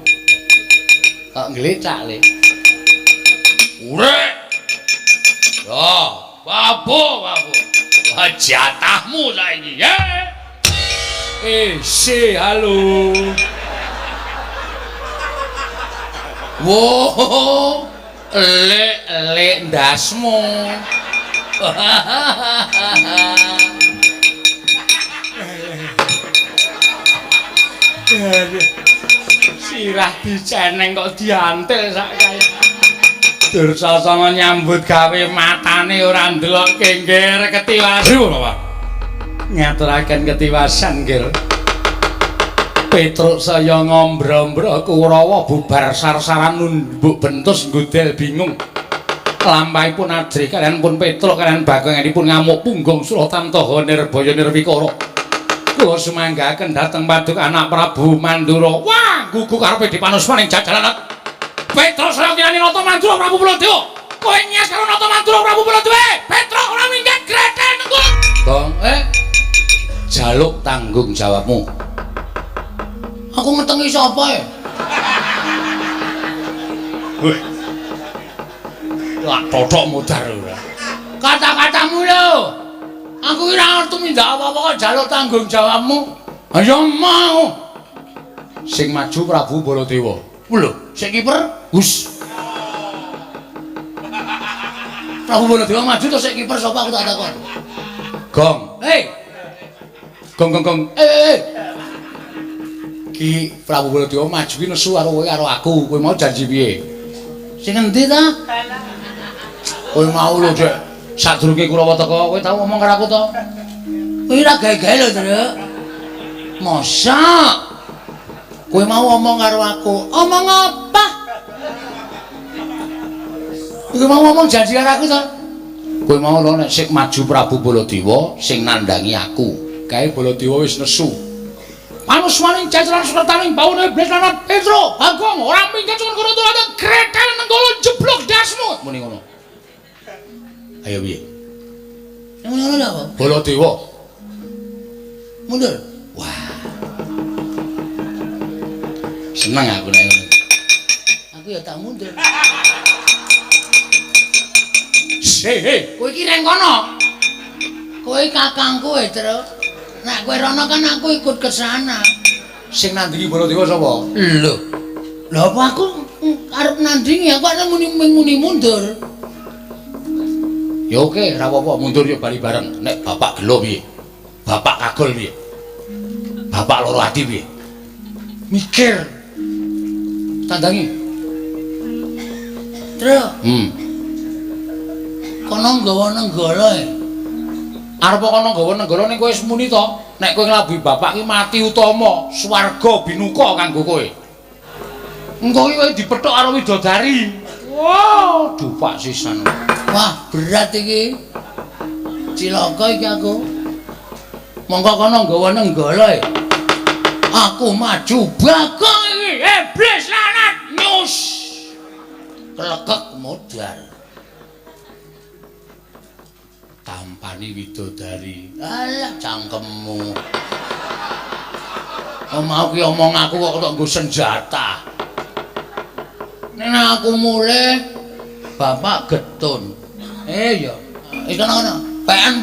Kok nglecak, Le? Urek. Yo, babu, babu. Wah, jatahmu saiki, ya. Si, halo. Wo, lek ndasmu. Sirah diceneng kok diantil sak kae. Dursasana nyambut gawe matane ora ndelok kengger ketiwasan. Pripun, Bapak? Ngaturaken ketiwasan, Nggir. Petruk saya ngombro-ombro Kurawa bubar sar-saran numbuk bentus nggudel bingung. Lampahipun ajrih kalian pun Petruk kalian bagonganipun ngamuk punggung Suratamtaha Nirbaya Nirwikara. Kula sumanggaken dhateng paduka anak Prabu Mandura. Wah, gugu karepe dipanusmaning jajalan. Petruk saya kinani Nata Mandura Prabu Baladewa. Kowe nyes karo Nata Mandura Prabu Baladewa. Petruk ora minggat gretel nenggo. Gong, jaluk tanggung jawabmu. Aku ngetengi sapa e? Weh. Lak totok modar ora. Kata-katamu lho. Aku ora ngerti mindak apa-apa kok jaluk tanggung jawabmu. Ayo mau. Sing maju Prabu Baladewa. Lho, sing kiper Gus. Prabu Baladewa maju to sing kiper sapa aku tak takon. Gong. Hei. Gong gong gong. Ki Prabu Baladewa maju ki nesu karo kowe karo aku. Kowe mau janji piye? Sing endi ta? Kowe mau lho, Dek. Sadurunge Kurawa teka, kowe tau ngomong karo aku to? Kowe ora gawe-gawe lho, Truk. Mosok? Kowe mau ngomong karo aku. Omong apa? Kowe mau ngomong janji karo aku to? Kowe mau lho nek sing maju Prabu Baladewa sing nandangi aku. Kae Baladewa wis nesu. Panusmaning jajaran sertaning baune iblis lan Petruk, Bagong ora minggat cuman kono turun gretel nenggala jeblok dasmu. Muni ngono. Ayo piye? Ngono lho apa? Baladewa. Mundur. Wah. Seneng aku nek ngono. Aku ya tak mundur. Hei, kowe iki reng kono. Kowe kakangku e, Truk. Nek kowe rono kan aku ikut ke sana. Sing nandingi Baladewa sapa? Lho. Lha apa aku arep nandingi aku arep muni mundur. Ya oke, ora apa-apa, mundur yo bali bareng. Nek bapak gelo piye? Bapak kagol piye? Bapak loro ati piye? Mikir. Tandangi. Truk. Kono nggawa nenggala e. Arep kono nggawa nenggala ning kowe wis muni to? Nek kowe nglabuhi bapak ki mati utama, swarga binuka kanggo kowe. Engko ki kowe dipethuk karo widodari. Wow, dupak sisan. Wah, berat iki. Cilaka iki aku. Monggo kono nggawa nenggala e. Aku maju Bagong iki. Iblis lanat nyus. Klekek modar. Tampani widodari. Alah cangkemmu. Mau ki omong aku kok nggo senjata. Nek aku mulih bapak getun. Ya. Wis kono-kono. PN.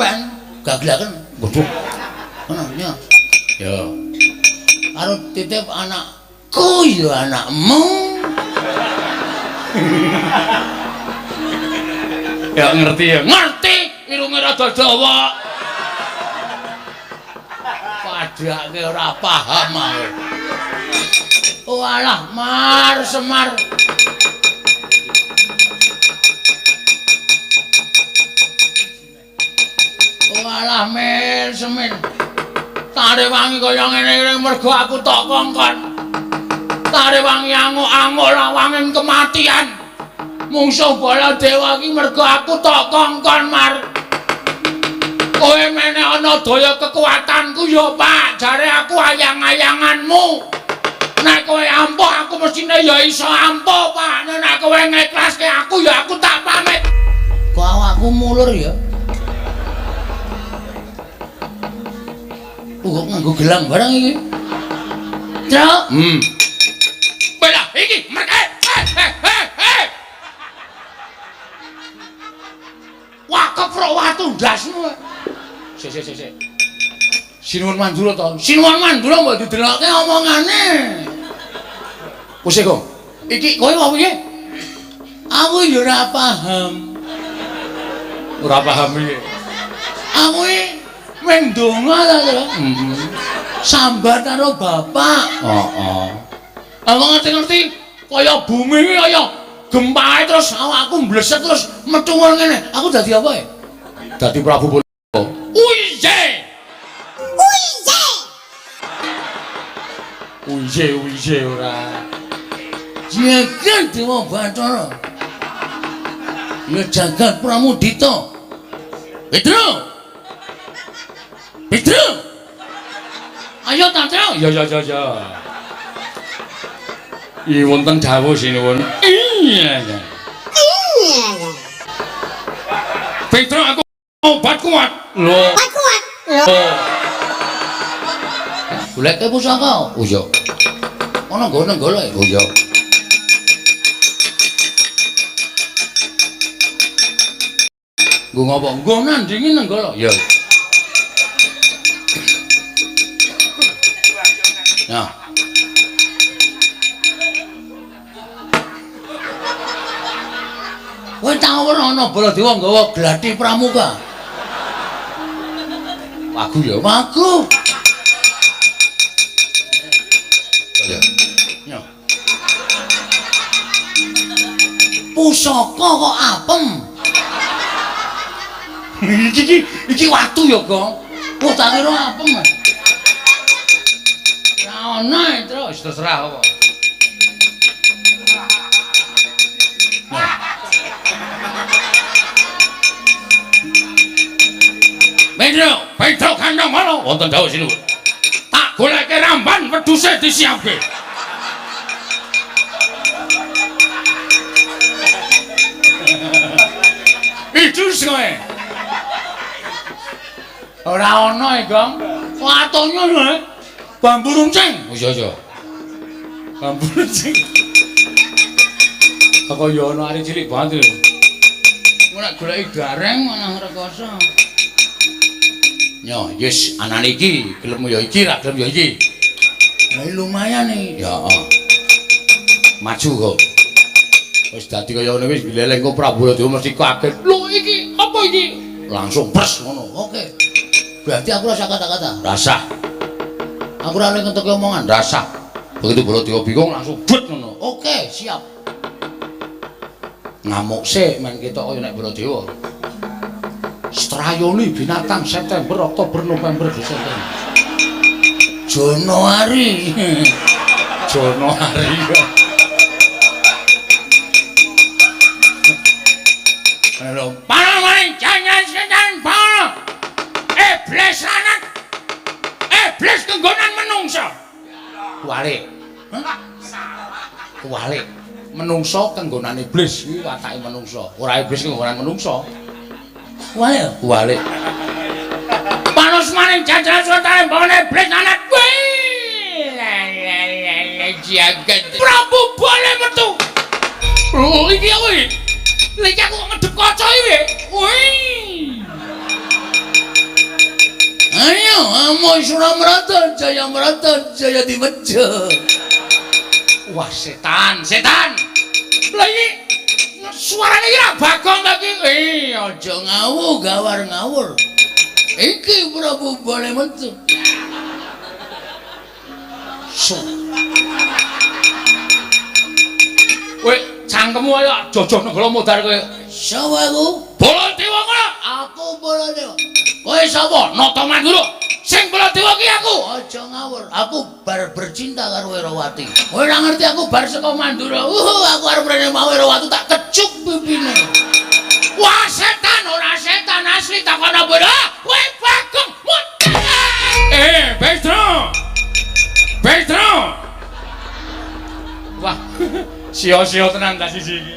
Gaglaken. Waduh. Ngono ya. Ya. Karo titip anakku ya anakmu. Ya ngerti ya. Ngerti, irunge rada dawa. Padake ora paham ae. Oh alah, Mar Semar. Oh alah, Mir Semir. Tarewangi kaya ngene iki mergo aku tok kongkon. Tarewangi anguk-anguk lawangin kematian. Mungsuh Baladewa iki mergo aku tok kongkon, Mar. Kowe mene ana daya kekuatanku ya, Pak. Jare aku ayang-ayanganmu. Nek kowe ampuh aku mestine ya iso ampuh, Pak. Nek kowe ngeklaske aku ya aku tak pamit. Kok awakku mulur ya? Kok nganggo gelang barang iki? Truk. Lah iki mereka. Wah, keprok watu ndasmu. Sik sik sik. Sinuwun Mandura to. Sinuwun Mandura mbok didelokke omongane. Wis kok. Iki kowe apa piye? Aku ya ora paham. Ora paham piye? Aku iki mung ndonga ta, Truk. Sambat karo bapak. Heeh. Aku ngerti-ngerti kaya bumi iki kaya gempae terus awakku mbleset terus metu ngene. Aku dadi apa ya? Dadi Prabu Bala. Uiye. Uiye. Uiye uiye ora. Jagat Dewa Bathara. Ya jagat Pramudita. Petro. Petro. Ayo ta, Truk. Ya ya ya ya. Iki wonten dawuh sinuwun. Iya. Iya. Petro aku obat kuat. Lho. Obat kuat. Lho. Goleke pusaka. Oh iya. Ana nggone golek. Oh iya. Nggo ngopo? Nggo nandingi Nenggala. Iya. Nah. Kowe tau ora ana Baladewa nggawa glati pramuka? Wagu ya. Wagu. Ya. Ya. Pusaka kok apem. Iki iki watu ya, Gong. Oh, tak kira apem. Ora ono terus terserah apa. Petro, Petro kandang ngono wonten dawuh sinuwun. Tak goleke ramban wedhuse disiapke. Idus kowe. Ora ono e, Gong. Watune lho. Bambu runcing. Oh iya iya. Bambu runcing. Kok ya ono arek cilik banget lho. Engko nek goleki gareng malah rekoso. Yo, yes, anane iki gelem ya iki, ra gelem ya iki. Lah lumayan iki. Ya, heeh. Maju kok. Wis dadi kaya ngene wis gleleng kok Prabu Baladewa mesti kaget. Lho iki apa iki? Langsung pres ngono. Oke. Berarti aku rasa kata-kata. Rasah. Aku ora oleh ngentokke omongan. Rasah. Begitu Baladewa bingung langsung bet ngono. Oke, siap. Ngamuk sik men ketok kaya nek Baladewa. Strayoni binatang September, Oktober, November, Desember. Januari. Januari. Halo. Pangan jangan setan pangan. Iblis anak. Iblis kenggonan menungso. Kuwalik. Hah? Kuwalik. Menungso kenggonan iblis kuwi watake menungso. Ora iblis kenggonan menungso. Kuwalik. Kuwalik. Panos maning jajaran sultan bangun iblis anak. Jagat. Prabu boleh metu. Lho iki apa iki? Lha iki aku ngedep kaca iki. Wih. Ayo, amo Suramrata, Jayamrata, Jayadimeja. Wah, setan, setan. Lah iki suarane iki ra Bagong ta iki? Aja ngawur, gawar ngawur. Iki Prabu Balemetu. Su. Kowe cangkemmu ayo jojoh negara modar kowe. Sapa aku? Baladewa ngono. Aku Baladewa. Kowe sapa? Nata Mandura. Sing Baladewa ki aku. Aja ngawur. Aku bar bercinta karo Wirawati. Kowe ora ngerti aku bar saka Mandura. Aku arep rene mau Wirawati tak kecup pipine. Wah, setan ora setan asli takono bodoh. Kowe Bagong. Petro. Petro. Wah, sia-sia tenan ta siji iki.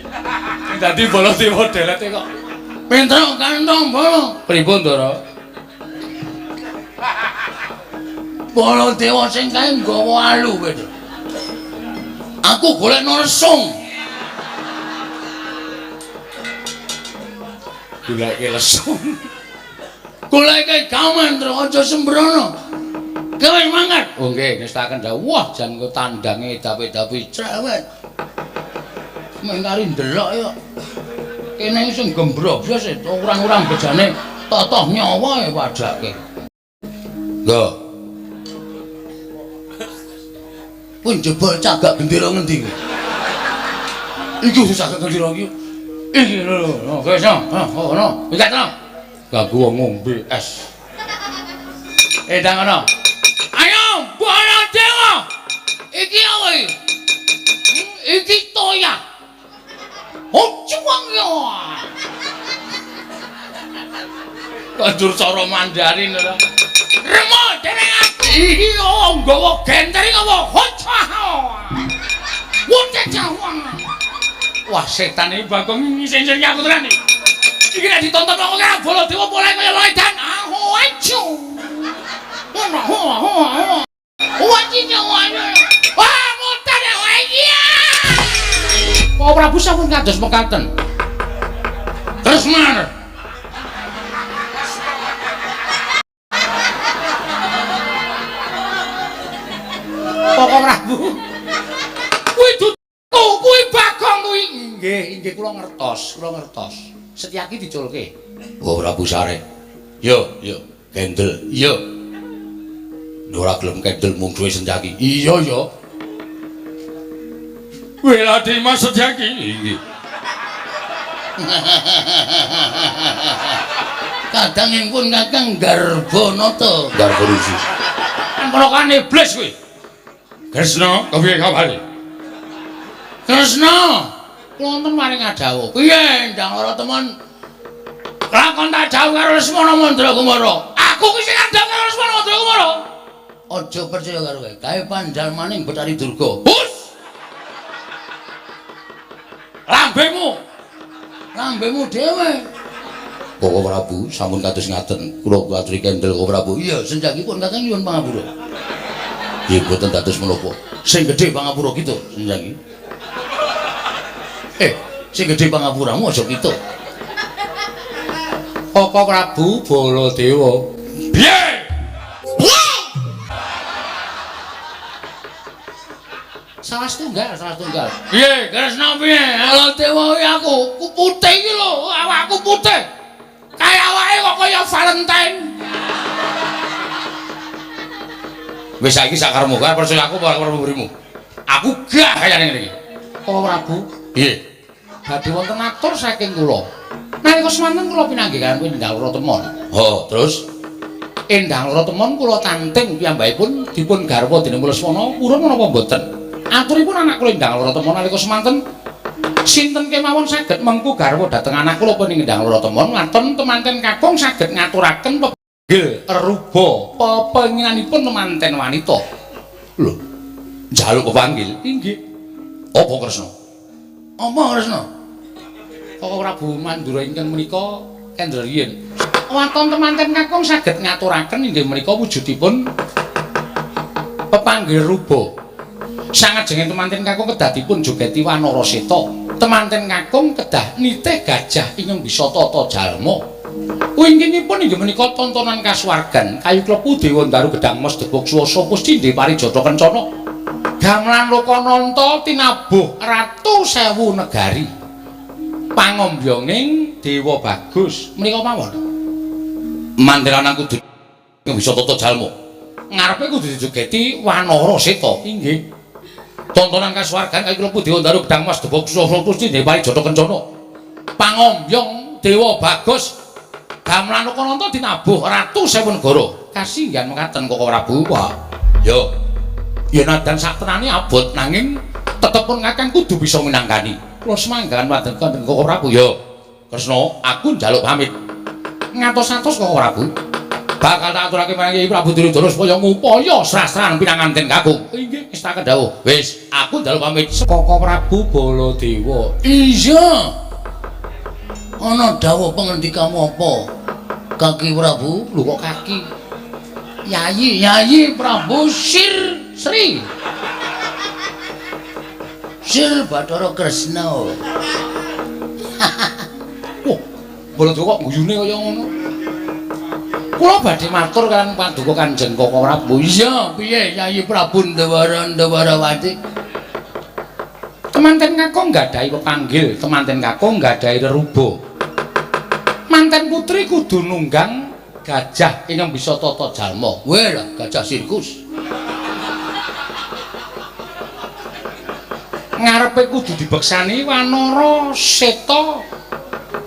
Sing dadi Baladewa delete kok. Petro kantong bolo. Pripun, Ndara? Baladewa sing kae nggawa alu, Petro. Aku golekno lesung. Goleke lesung. Goleke gaman, Tru, aja sembrono. Kowe mangkat. Oh nggih, ngestaken dawuh. Wah, jan kok tandange dapi-dapi cerewet. Mengkari ndelok ya. Kene sing gembrobyos orang-orang bejane totoh nyawa ya padake. Lho. Pun jebol cagak gendera ngendi kuwi? Iki cagak gendera iki. Iki lho, lho, wis no, ono. Iki to. Ganggu wong ngombe es. Ndang ono. Ayo, Baladewa. Iki apa iki? Iki toya. Oh, cuwang ya. Kanjur cara Mandarin ora. Remo dening aku. Iya, nggawa genter iki apa? Hocah. Wah, setan iki Bagong ngisin-isin aku tenan iki. Iki nek ditonton wong kaya Baladewa polahe kaya loedan. Aho acu. Wah, wah, wah. Wah, wah, mutar ya, wah iya. Pak Prabu sampun kados mekaten. Kresna. Pak Prabu. Kuwi dudu, kuwi Bagong kuwi. Nggih, nggih kula ngertos, kula ngertos. Setyaki diculke. Oh Prabu Sare. Yo, yo, kendel. Yo. Ora gelem kendel mungsuhe Setyaki. Iya, yo. Weladi Mas Setyaki. Inggih. Kadangipun Kakang Garbanata. Garba rusi. Kan ponakan iblis kuwi. Kresna, kepiye kabare? Kresna, kula wonten maring adawuh. Piye ndang ora temen? Lakon tak dawuh karo Lesmana Mandrakumara. Aku ki sing ngandhap karo Lesmana Mandrakumara. Aja percaya karo kowe. Kae pandalmaning Bathari Durga. Hus. Lambemu. Lambemu dhewe. Bapak Prabu sampun kados ngaten. Kula aturi kendel Bapak Prabu. Iya, senjakipun Kakang nyuwun pangapura. Nggih, mboten dados menapa. Sing gedhe pangapura kita, senjaki. Sing gedhe pangapuramu aja kita. Bapak Prabu Baladewa. Piye? Piye? Salah setunggal, salah setunggal. Piye, Kresna piye? Baladewa kuwi aku, ku putih iki lho, awakku putih. Kaya awake kok kaya Valentine. Wis saiki sakarepmu, arep percaya aku apa arep mburimu? Aku gah kayane ngene iki. Bapak Prabu, Piye? Badhe wonten atur saking kula. Nalika semanten kula pinanggih kaliyan Endang Loro Temon. Oh, terus Endang Loro Temon kula tanting piyambakipun dipun garwa dening Lesmana purun menapa mboten. Aturipun anak kula Endang Loro Temon nalika semanten sinten kemawon saged mengku garwa dhateng anak kula punika Endang Loro Temon waton temanten kakung saged ngaturaken pepanggil ruba pepenginanipun temanten wanita. Lho, njaluk pepanggil? Inggih. Apa Kresna? Apa Kresna? Koko Prabu Mandura ingkang menika kendel riyin. Waton temanten kakung saged ngaturaken inggih menika wujudipun pepanggil ruba. Sangajenge temanten kakung kedah dipun jogeti Wanara Seta. Temanten kakung kedah nitih gajah ingkang bisa tata jalma. Wingkingipun inggih menika tontonan kasuwargan kayu klepu Dewa Ndaru Gedhang Mas Debok Swasa Pustindhe Parijata Kencana. Gamelan Lokananta tinabuh ratu sewu negari. Pangombyonging Dewa Bagus menika mawon. Mandiran kudu bisa tata jalma. Ngarepe kudu dijogeti Wanara Seta. Inggih. Tontonan kasuwargan kayu klepu Dewa Ndaru Gedhang Mas Debok Swasa Pustindhe Parijata Kencana. Pangombyong Dewa Bagus gamelan Lokananta dinabuh ratu sewu negara. Kasinggihan mekaten Koko Prabu. Wah. Yo. Ya nadan saktenane abot nanging tetep pun kakang kudu bisa minangkani. Kula semanggahan wonten Koko Prabu. Yo. Kresna, aku njaluk pamit. Ngatos-atos Koko Prabu. Bakal tak aturake marang Kyai Prabu Duryudana supaya ngupaya srasran pinanganten kakung. Inggih, wis tak kendhawuh. Wis, aku njaluk pamit. Koko Prabu Baladewa. Iya. Ana dawuh pangendikamu apa? Kaki Prabu? Lho kok kaki? Yayi, Yayi Prabu Sir Sri. Sir Bathara Kresna. Wah, Baladewa kok guyune kaya ngono. Kula badhe matur kaliyan paduka Kanjeng Koko Prabu. Iya, piye Yayi Prabu Ndawara Ndawarawati? Temanten kakung nggadahi pepanggil, temanten kakung nggadahi reruba. Manten putri kudu nunggang gajah ingkang bisa tata jalma. Weh lah, gajah sirkus. Ngarepe kudu dibeksani Wanara Seta.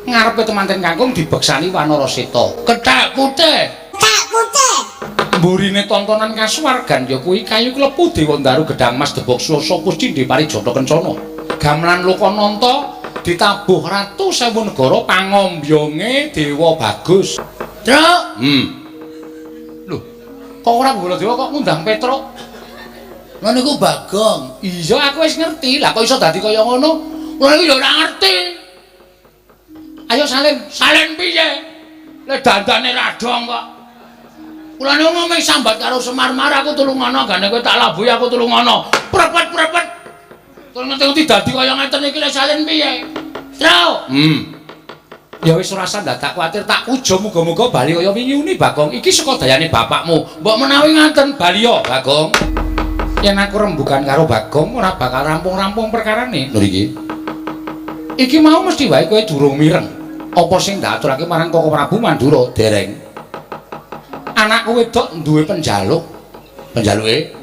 Ngarepe temanten kakung dibeksani Wanara Seta. Kethek putih. Kethek putih. Mburine tontonan kasuwargan ya kuwi kayu klepu Dewa Ndaru Gedhang Mas Debok Swasa Pustindhe Parijata Kencana. Gamelan Lokananta ditabuh ratu sewu negara pangombyonge Dewa Bagus. Truk. Lho, kok ora Baladewa kok ngundang Petruk? Lha niku Bagong. Iya, aku wis ngerti. Lah kok iso dadi kaya ngono? Kula niku ya ora ngerti. Ayo salin. Salin piye? Le dandane ra dong kok. Kula niku ngomong sambat karo Semar Mar aku tulungono gane kowe tak labuhi aku tulungono. Prepet-prepet. Terus ngerti dadi kaya ngeten iki le salin piye? Truk. Ya wis ora usah dadak kuwatir tak ujo muga-muga bali kaya wingi uni Bagong. Iki saka dayane bapakmu. Mbok menawi ngaten bali yo Bagong. Yen aku rembugan karo Bagong ora bakal rampung-rampung perkarane. Lho iki. Iki mau mesti wae kowe durung mireng. Apa sing ndak aturake marang Koko Prabu Mandura dereng. Anakku wedok duwe penjaluk. Penjaluke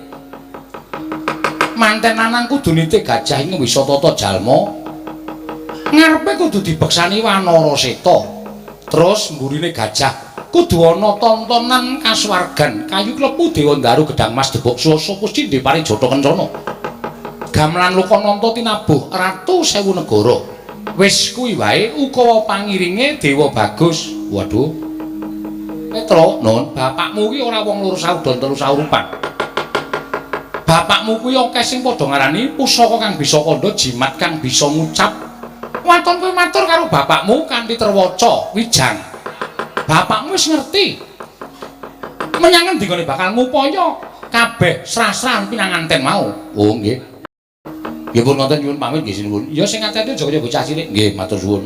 manten lanang kudu nitih gajah ing wisa tata jalma. Ngarepe kudu dibeksani Wanara Seta. Terus mburine gajah kudu ana tontonan kasuwargan kayu klepu Dewa Ndaru Gedhang Mas Debok Swasa Pustindhe Parijata Kencana. Gamelan Lokananta tinabuh ratu sewu negara. Wis kuwi wae ukawa pangiringe Dewa Bagus. Waduh. Petro, non, bapakmu kuwi ora wong loro saudon telu saurupan. Bapakmu kuwi akeh sing padha ngarani pusaka kang bisa kandha jimat kang bisa ngucap. Waton kowe matur karo bapakmu kanthi terwaca wijang. Bapakmu wis ngerti. Menyang endi gone bakal ngupaya kabeh srasran pinanganten mau. Oh nggih. Nggih pun ngoten nyuwun pamit nggih sinuwun. Ya sing ati-ati aja kaya bocah cilik. Nggih matur suwun.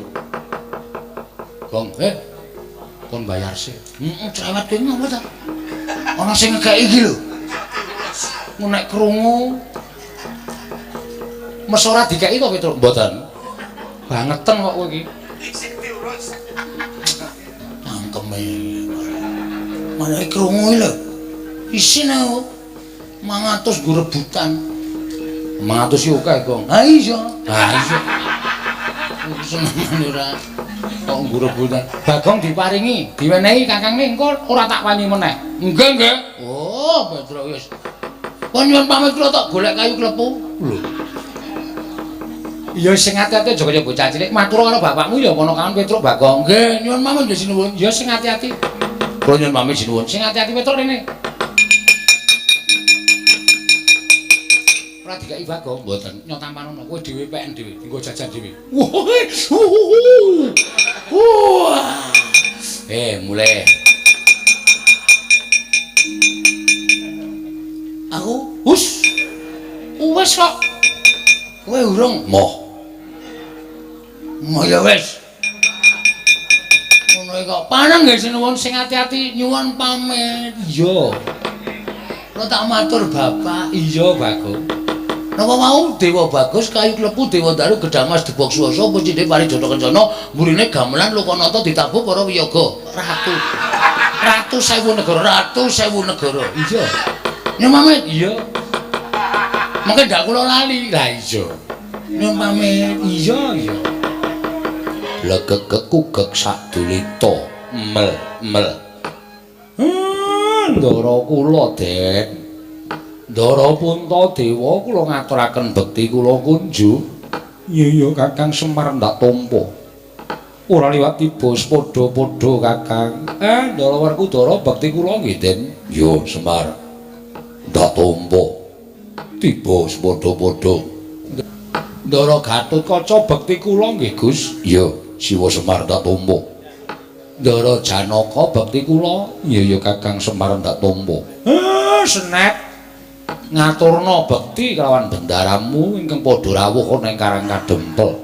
Gong, kon bayar sih. Heeh, cerewet kowe ngopo ta? Ana sing ngekeki iki lho. Nek krungu mes ora dikeki to Petruk? Mboten. Bangeten kok kowe iki. Cangkeme. Malah krungu iki lho. Isin aku. 500 nggo rebutan. 500 iki akeh, Gong. Ha iya. Ha iya. Senengane ora kok nggo rebutan. Bagong diparingi, diwenehi kakangne engko ora tak wani meneh. Nggih, nggih. Oh, Petruk wis. Pun nyuwun pamit kula tak golek kayu klepu. Lho. Ya sing ati-ati aja kaya bocah cilik. Matur karo bapakmu ya kono kawan Petruk Bagong. Nggih, nyuwun pamit nggih sinuwun. Ya sing ati-ati. Kula nyuwun pamit sinuwun. Sing ati-ati Petruk rene. Ora dikeki Bagong, mboten. Nyotampanono kowe dhewe peken dhewe, nggo jajan dhewe. Wah. Mulai. Aku hus. Wis kok. Kowe urung? Moh. Moh ya wis. Ngono Ngono kok. Paneng nggih sinuwun sing ati-ati nyuwun pamit. Iya. Kula tak matur Bapak. Iya, Bagong. Napa mau Dewa Bagus kayu klepu Dewa Daru Gedang Mas Debok Swasa pucine Parijata Kencana mburine gamelan Lokanata ditabuh para wiyaga. Ratu. Ratu sewu negara, ratu sewu negara. Iya. Nyuwun pamit. Iya. Mengke ndak kula lali. Lah iya. Nyuwun pamit. Iya, iya. Legegek kugek sadulita mel mel. Ndara kula, Den. Ndara Puntadewa kula ngaturaken bekti kula kunjuk. Iya iya Kakang Semar ndak tampa. Ora liwat tiba padha-padha Kakang. Ndara Werkudara bekti kula nggih, Den. Iya, Semar. Ndak tampa. Tiba padha-padha. Ndara Gatotkaca bekti kula nggih, Gus. Iya, Siwa Semar ndak tampa. Ndara Janaka bekti kula. Iya iya Kakang Semar ndak tampa. Senet. Ngaturna bekti kelawan bendaramu ingkang padha rawuh ana ing Karang Kadempel.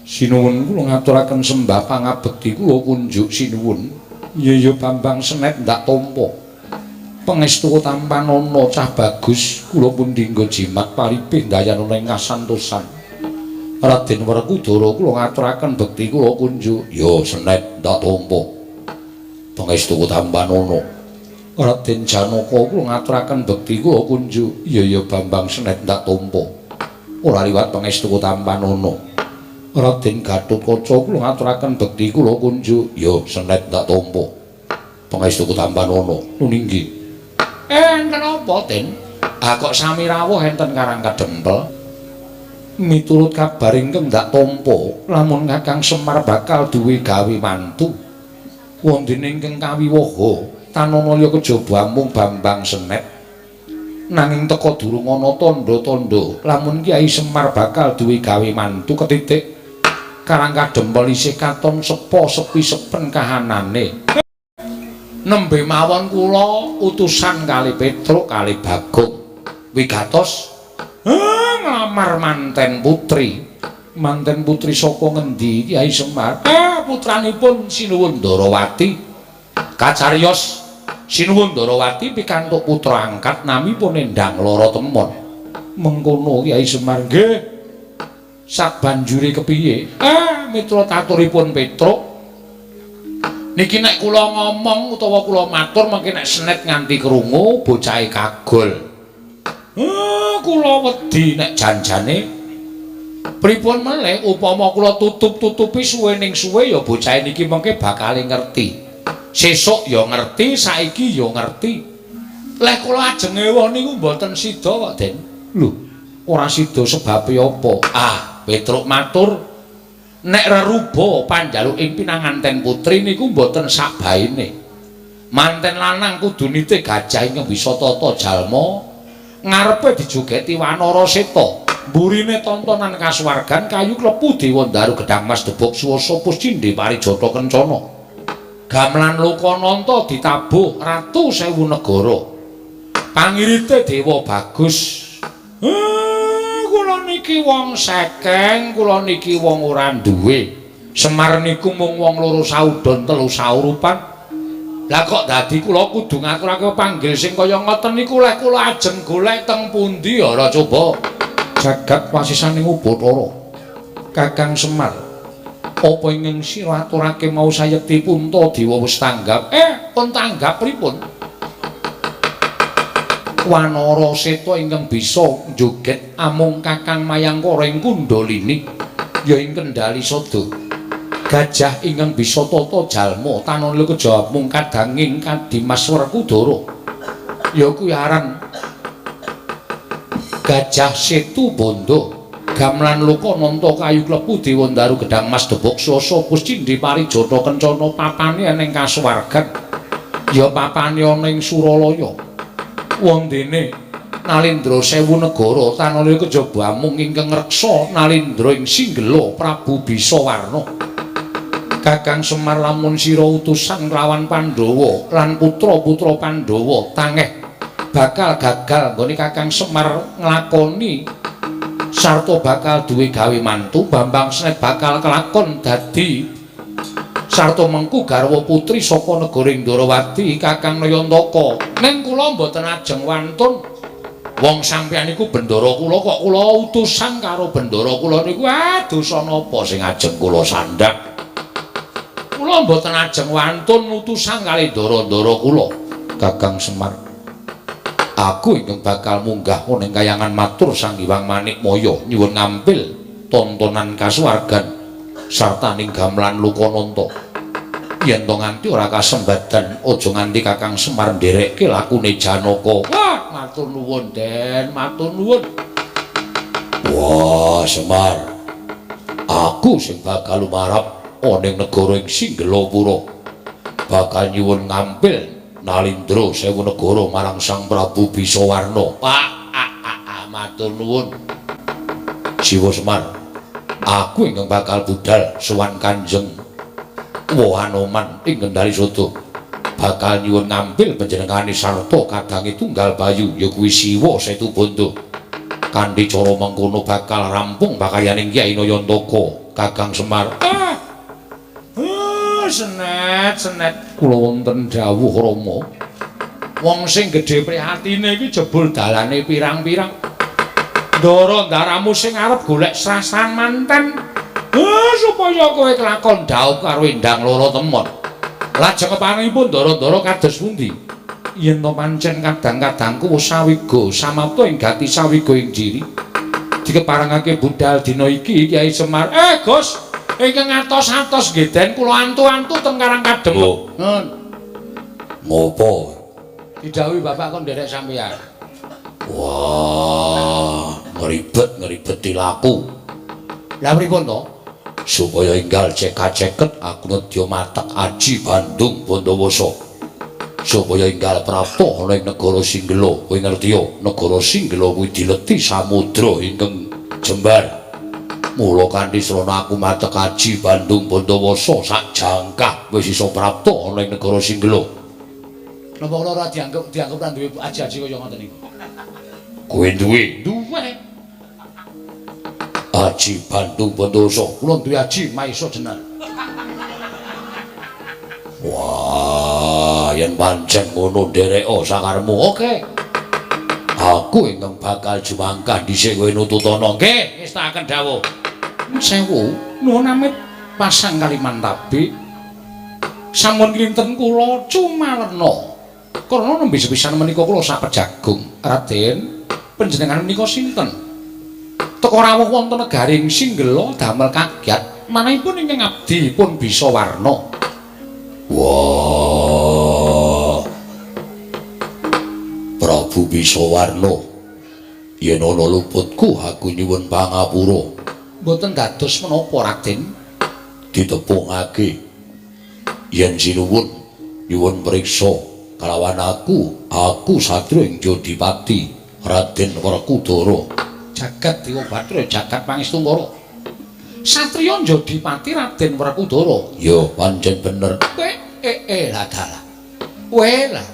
Sinuwun kula ngaturaken sembah pangabekti kula kunjuk sinuwun. Iya iya Bambang Senet ndak tampa. Pangestu tampanana cah bagus kula pun dinggo jimat paripih ndayanana ing kasantosan. Raden Werkudara kula ngaturaken bekti kula kunjuk. Ya Senet ndak tampa. Pangestu tampanana. Raden Janaka kula ngaturaken bekti kula kunjuk. Iya iya Bambang Senet ndak tampa. Ora liwat pangestu tampanana. Raden Gatotkaca kula ngaturaken bekti kula kunjuk. Ya Senet ndak tampa. Pangestu tampanana. Nuninggi. Enten apa, Den? Ah kok sami rawuh enten Karang Kadempel. Miturut kabar ingkang ndak tampa, lamun Kakang Semar bakal duwe gawe mantu. Wondene ingkang kawiwaha tanana liya kejaba amung Bambang Senet. Nanging teka durung ana tandha-tandha lamun Kyai Semar bakal duwe gawe mantu ketitik Karang Kadempel isih katon sepo sepi sepen kahanane. Nembe mawon kula utusan kali Petruk kali Bagong wigatos nglamar manten putri. Manten putri saka ngendi Kyai Semar? Putranipun Sinuwun Ndarawati. Kacariyos Sinuwun Ndarawati pikantuk putra angkat namipun Endang Lara Temon. Mengkono Kyai Semar nggih. Sabanjure kepiye? Mitra taturipun Petruk. Niki nek kula ngomong utawa kula matur mengki nek Senet nganti krungu bocahe kagol. Kula wedi nek janjane pripun melih upama kula tutup-tutupi suwe ning suwe ya bocahe niki mengke bakal ngerti. Sesuk ya ngerti, saiki ya ngerti. Leh kula ajeng ewuh niku mboten sida kok, Den. Lho, ora sida sebabe apa? Petruk matur nek reruba panjaluk ing pinanganten putri niku mboten sabaene. Manten lanang kudu nitih gajah ingkang bisa tata jalma, ngarepe dijogeti wanara seta. Mburine tontonan kasuwargan kayu klepu Dewa Ndaru Gedang Mas Debok Swasa Puscindhe Parijata Kencana. Gamelan Lokananta ditabuh Ratu Sewu Negara. Pangirite Dewa Bagus. Kula niki wong sekeng, kula niki wong ora duwe. Semar niku mung wong loro saudon telu saurupan. Lah kok dadi kula kudu ngaturake panggil sing kaya ngoten niku leh kula ajeng golek teng pundi ora coba. Jagat wasisaning Ubathara. Kakang Semar, apa ingkang sira aturake mau sayekti Puntadewa wis tanggap? Pun tanggap pripun? Wanara Seta ingkang bisa njoget amung Kakang Mayangkara ing Kundalini ya ing Kendali Sada. Gajah ingkang bisa tata jalma tanana kejaba mung kadanging Kadimas Werkudara. Ya kuwi aran Gajah Setu Bandha. Gamelan Lokananta kayu klepu Dewa Ndaru Gedang Mas Debok Swasa Puscindhe Parijata Kencana papane ana ing kasuwargan. Ya papane ana ing Suralaya. Wondene Nalindra Sewu Negara tanana kejaba amung ingkang ngreksa Nalindra ing Singgela Prabu Bisawarna. Kakang Semar lamun sira utusan kelawan Pandhawa lan putra-putra Pandhawa tangeh bakal gagal nggone Kakang Semar nglakoni sarta bakal duwe gawe mantu. Bambang Senet bakal kelakon dadi Sarta mengku garwa putri saka negara Ndrawati Kakang Nayantaka. Ning kula mboten ajeng wantun. Wong sampeyan iku bendara kula kok kula utusan karo bendara kula niku dosa napa sing ajeng kula sandhak. Kula mboten ajeng wantun utusan kali ndara-ndara kula. Kakang Semar, aku ingkang bakal munggah ning kayangan matur Sang Hyang Manikmaya nyuwun ngampil tontonan kasuwargan sarta ning gamelan Lokananta. Yen to nganti ora kasembadan aja nganti Kakang Semar nderekke lakune Janaka. Wah, matur nuwun, Den, matur nuwun. Wah, Semar. Aku sing bakal lumarap ana ing negara ing Singgelapura. Bakal nyuwun ngampil Nalindra sewu negara marang Sang Prabu Bisawarna. Pak, matur nuwun. Siwa Semar, aku ingkang bakal budal sowan Kanjeng Wahanoman ing Kendari Sodo. Bakal nyuwun ngampil panjenengane sarta kadange tunggal bayu ya kuwi Siwa Setubondo. Kanthi cara mengkono bakal rampung pakayaning Kyai Nayantaka. Kakang Semar. Senet, senet kula wonten dawuh Rama. Wong sing gedhe prihatine iki jebul dalane pirang-pirang. Ndara ndaramu sing arep golek srasan manten. Supaya kowe kelakon dhaup karo Endang Loro Temon. Lajeng keparengipun ndara-ndara kados pundi? Yen to pancen kadang-kadangku wis sawiga samapta ing gati sawiga ing jiri. Dikeparengake budal dina iki Kyai Semar. Gus, ingkang atos-atos nggih Den kula antu-antu teng Karang Kadem. Nun. Ngopo? Didhawuhi bapak kon nderek sampeyan. Wah, ngribet-ngribeti laku. Lah pripun to? Supaya enggal cekak-ceket aku nedya matek aji Bandung Bondowoso. Supaya enggal prapta ana ing negara Singgela. Kowe ngerti ya, negara Singgela kuwi dileti samudra ingkang jembar. Mula kanthi srana aku matek aji Bandung Bondowoso sak jangkah wis iso prapta ana ing negara Singgela. Napa kula ora dianggep ora duwe aji-aji kaya ngoten niku? Kowe duwe? Duwe. Aji Bandung Bondowoso. Kula duwe aji Maesa Jenar. Wah, yen pancen ngono ndereka sakarepmu. Oke. Aku ingkang bakal jumangkah dhisik kowe nututana. Nggih, ngestakaken dawuh. Sewu, nuwun amit pasang Kalimantabi. Sampun kinten kula cumalena. Karena nembe sepisan menika kula sapejagung. Raden, panjenengan menika sinten? Teka rawuh wonten negaring Singgela damel kagyat manahipun ingkang abdi pun bisa warna. Wah. Prabu Bisawarna, yen ana luputku aku nyuwun pangapura. Mboten dados menapa, Raden? Ditepungake. Yen sinuwun nyuwun priksa kalawan aku, aku satriya ing Jodipati, Raden Werkudara. Jagat Dewa Bathara, jagat Pangestungkara. Satriya Jodipati Raden Werkudara. Ya, pancen bener. Lah dalah. Kowe lah.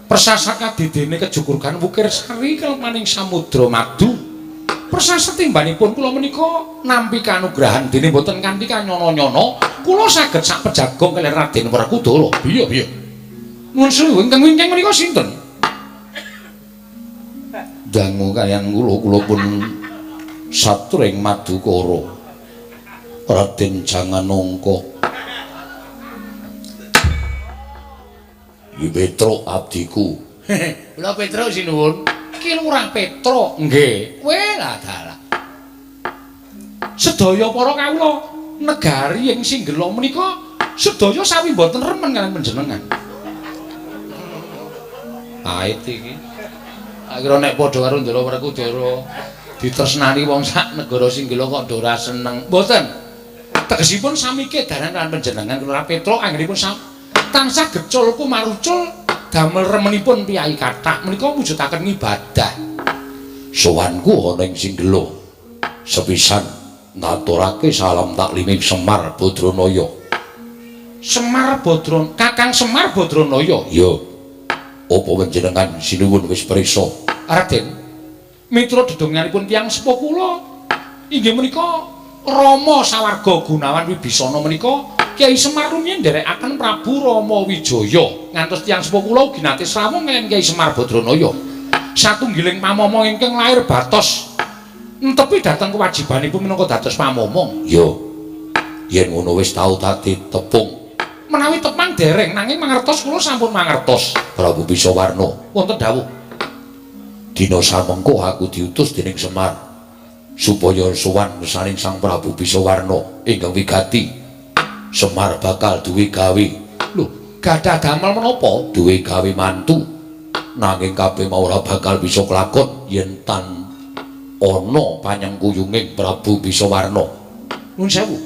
Persasat kadidene kejugurgan Wukir Sari kelemaning Samudra Madu. Persasat timbanipun kula menika nampi kanugrahan dene mboten kanthi kanyono-nyono, kula saged sak pejagong kaliyan Raden Werkudara. Piye piye? Nuwun sewu, ingkang wingking menika sinten? Dangu kaliyan kula, kula pun satring Madukara. Raden Janganongka. Ki Petruk abdiku. Kula Petruk sinuwun. Ki Lurah Petruk. Nggih. Kowe lah dalah. Sedaya para kawula negari ing Singgela menika sedaya sami mboten remen kaliyan panjenengan. Ait iki. Akhire nek padha karo Ndara Werkudara ditresnani wong sak negara Singgela kok ora seneng. Mboten. Tegesipun sami kedaran lan panjenengan Lurah Petruk anggenipun tansah gecul kumarucul damel remenipun piyai kathah menika mujudaken ngibadah. Sowanku ana ing Singgela sepisan ngaturake salam takliming Semar Badranaya. Semar Badran, Kakang Semar Badranaya. Ya. Apa panjenengan sinuwun wis prisa? Raden, mitra dedonganipun tiyang sepuh kula inggih menika Rama Sawarga Gunawan Wibisana menika Kyai Semar rumiyin nderekaken Prabu Rama Wijaya ngantos tiyang sepuh kula ugi nate srawung kaliyan Kyai Semar Badranaya. Satunggiling pamomong ingkang lair batos entepi dhateng kewajibanipun minangka dados pamomong. Yo. Yen ngono wis tau dadi tepung. Menawi tepang dereng nanging mangertos kula sampun mangertos. Prabu Bisawarna wonten dawuh. Dina samengko aku diutus dening Semar supaya sowan ngesaning Sang Prabu Bisawarna ingkang wigati. Semar bakal duwe gawe. Lho, gadah damel menapa? Duwe gawe mantu. Nanging kabeh mau ora bakal bisa kelakon yen tan ana panyengkuyunging Prabu Bisawarna. Nuwun sewu.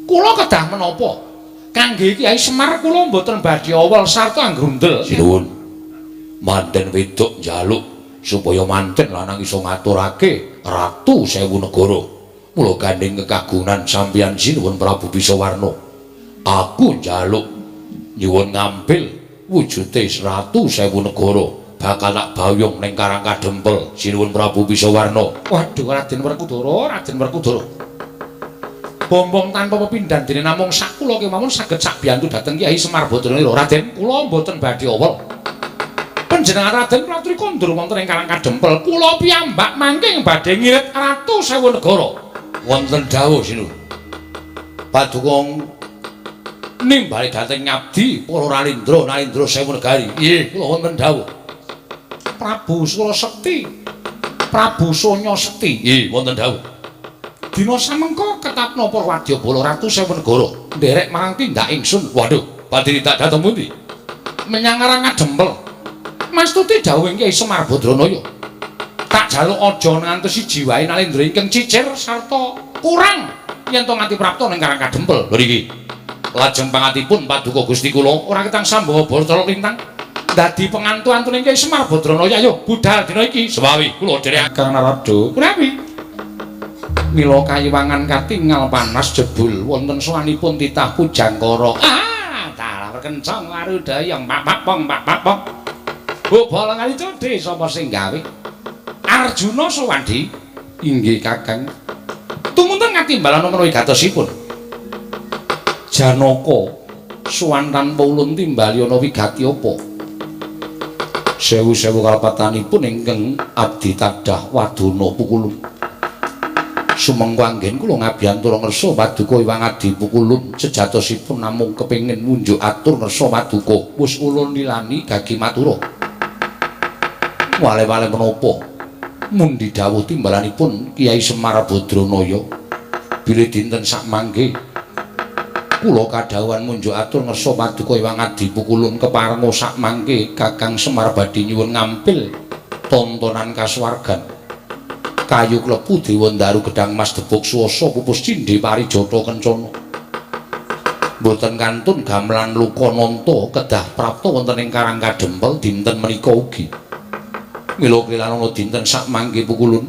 Kula kedah menapa? Kangge Kyai Semar kula mboten badhe awel sarta anggrundel. Sinuwun. Manten wedok njaluk supaya manten lanang iso ngaturake ratu sewu negara. Mula gandeng kekagunan sampeyan sinuwun Prabu Bisawarna. Aku njaluk nyuwun ngambil wujute ratu sewu negara bakal tak bayung ning Karang Kadempel sinuwun Prabu Bisawarna. Waduh, Raden Werkudara, Raden Werkudara. Bombong tanpa pepindhan dene namung sak kula kemawon saged sakbiyantu dhateng Kyai Semar Badranaya. Raden, kula mboten badhe awel. Panjenengan Raden Pratri kondur wonten ing Karang Kadempel, kula piyambak mangke badhe ngirit ratu sewu negara. Wonten dawuh sinuwun. Paduka nimbali dhateng ngabdi para Ralindra, Nalindra sewu negari. Nggih, kula wonten dawuh. Prabu Surasekti, Prabu Sonya Sekti. Nggih, wonten dawuh. Dina samengko ketapna para wadyabala ratu sewu negara nderek marang tindak ingsun. Waduh, badhe tindak dhateng pundi? Menyang Karang Kadempel. Mastuti dawuh Kyai Semar Badranaya. Tak jaluk aja ngantos siji wae Nalindra ingkang cicir sarta kurang yen to nganti prapta ning Karang Kadempel. Lho iki. Lajeng pangatipun paduka Gusti kula ora ketang sambawa Bathara Lintang dadi pengantu-antune Kyai Semar Badranaya. Ayo budal dina iki. Sewawi kula dherek Kang Narada. Kunawi? Mila kayiwangan katingal panas jebul wonten sowanipun titah Pujangkara. Ah, dalah kencang warudayang pak pak pong pak pak pong. Bobol kali codhe sapa sing gawe? Arjuna Suwandi. Inggih Kakang. Tumunten katimbalan menawi gatosipun. Janaka sowan tanpa ulun timbali ana wigati apa? Sewu-sewu kalepatanipun ingkang abdi tadah wadana pukulun. Sumengko anggen kula ngabiyantara ngersa paduka Iwang Adi Pukulun sejatosipun namung kepengin ngunjuk atur ngersa paduka. Wis ulun lilani gagi matura. Wale-wale menapa? Mundi dawuh timbalanipun Kyai Semar Badranaya bilih dinten sakmangke kula kadhawuhan munjuk atur ngersa paduka Iwang Adi Pukulun keparenga sakmangke Kakang Semar badhe nyuwun ngampil tontonan kasuwargan. Kayu klepu dewa ndaru gedang mas debuk swasa pupus cindhe parijata kencana. Mboten kantun gamelan luka nanta kedah prapta wonten ing Karang Kadempel dinten menika ugi. Mila kelanana dinten sakmangke Pukulun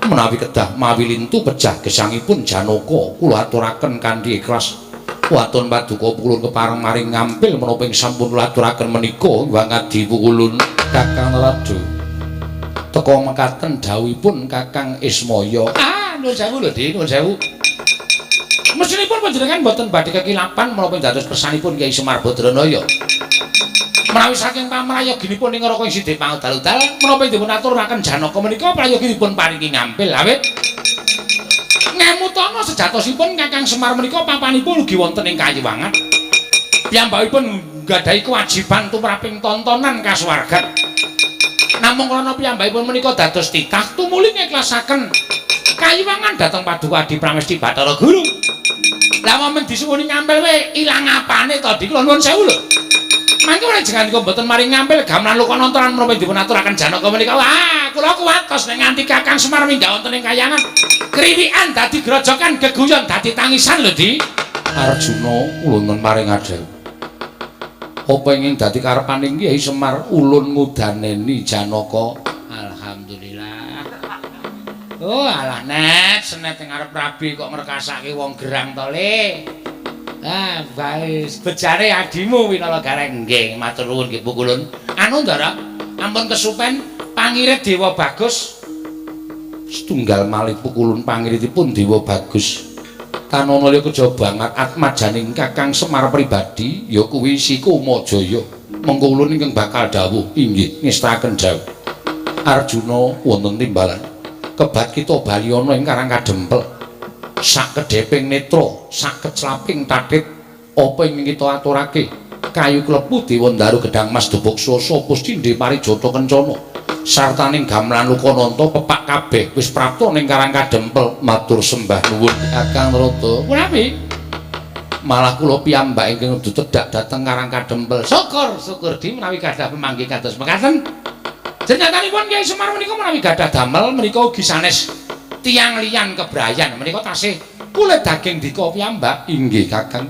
menawi kedah mawi lintu pejah gesangipun Janaka kula aturaken kanthi ikhlas. Waton paduka Pukulun kepareng maring ngampil menapa ing sampun kula aturaken menika Iwang Adi Pukulun. Kakang Narada teka mekaten dawuhipun Kakang Ismaya. Ah, nuwun sewu lho, Dik, nuwun sewu. Mestinipun panjenengan mboten badhe kekilapan menapa dados kersanipun Kyai Semar Badranaya. Menawi saking pamrayoginipun ing neraka ing sidhe pangudal-udal menapa dipun aturaken Janaka menika prayoginipun paringi ngampil awit ngemutana sejatosipun Kakang Semar menika papanipun ugi wonten ing kayiwangan. Piyambakipun nggadahi kewajiban tumraping tontonan kasuwargan. Namung krana piyambakipun menika dados titah tumuli ngikhlasaken kayiwangan dhateng Paduka Adi Pramesti Bathara Guru. Lah momen disuwuni ngampil wae ilang apane to Dik? Kula nuwun sewu lho. Mangke jenengan kok mboten maring ngampil gamelan luka nontonan menapa dipun aturaken Janaka menika. Wah, kula kuwatos nek nganti Kakang Semar minggah wonten ing kayangan. Kriwikan dadi grojokan, geguyon dadi tangisan lho, Dik. Arjuna ulun maring adhawuh. Apa ingin dadi karepaning Kyai Semar ulun ngudaneni Janaka? Alhamdulillah. Oh, alah net, senet ing arep rabi kok ngrekasake wong gerang to, Le. Ah, bae bejane adimu Winala Gareng. Nggih, matur nuwun nggih Pukulun. Anu Ndara, ampun kesupen pangirit Dewa Bagus. Setunggal malih Pukulun pangiritipun Dewa Bagus. Tanana liya kejaba banget atmajaning Kakang Semar pribadi ya kuwi Si Kumajaya. Mengko ulun ingkang bakal dawuh inggih ngestaken dawuh. Arjuna wonten timbalan. Kebat kita bali ana ing Karang Kadempel. Sak kedheping netra, sak keclaping tathit apa ingkang kita aturake? Kayu klepu Dewandaru gedang mas dubuk swasa pustindhe parijata kencana. Sartaning gamelan Lukananta pepak kabeh wis prapta ning Karang Kadempel matur sembah nuwun Kakang Narada. Punapi? Malah kula piyambak ingkang kudu tedhak dhateng Karang Kadempel. Syukur, syukur di menawi gadah pemanggih kados mekaten. Jenenganipun Kyai Semar menika menawi gadah damel menika ugi sanes tiyang liyan kebrayan menika tasih kulit daging dika piyambak. Inggih Kakang.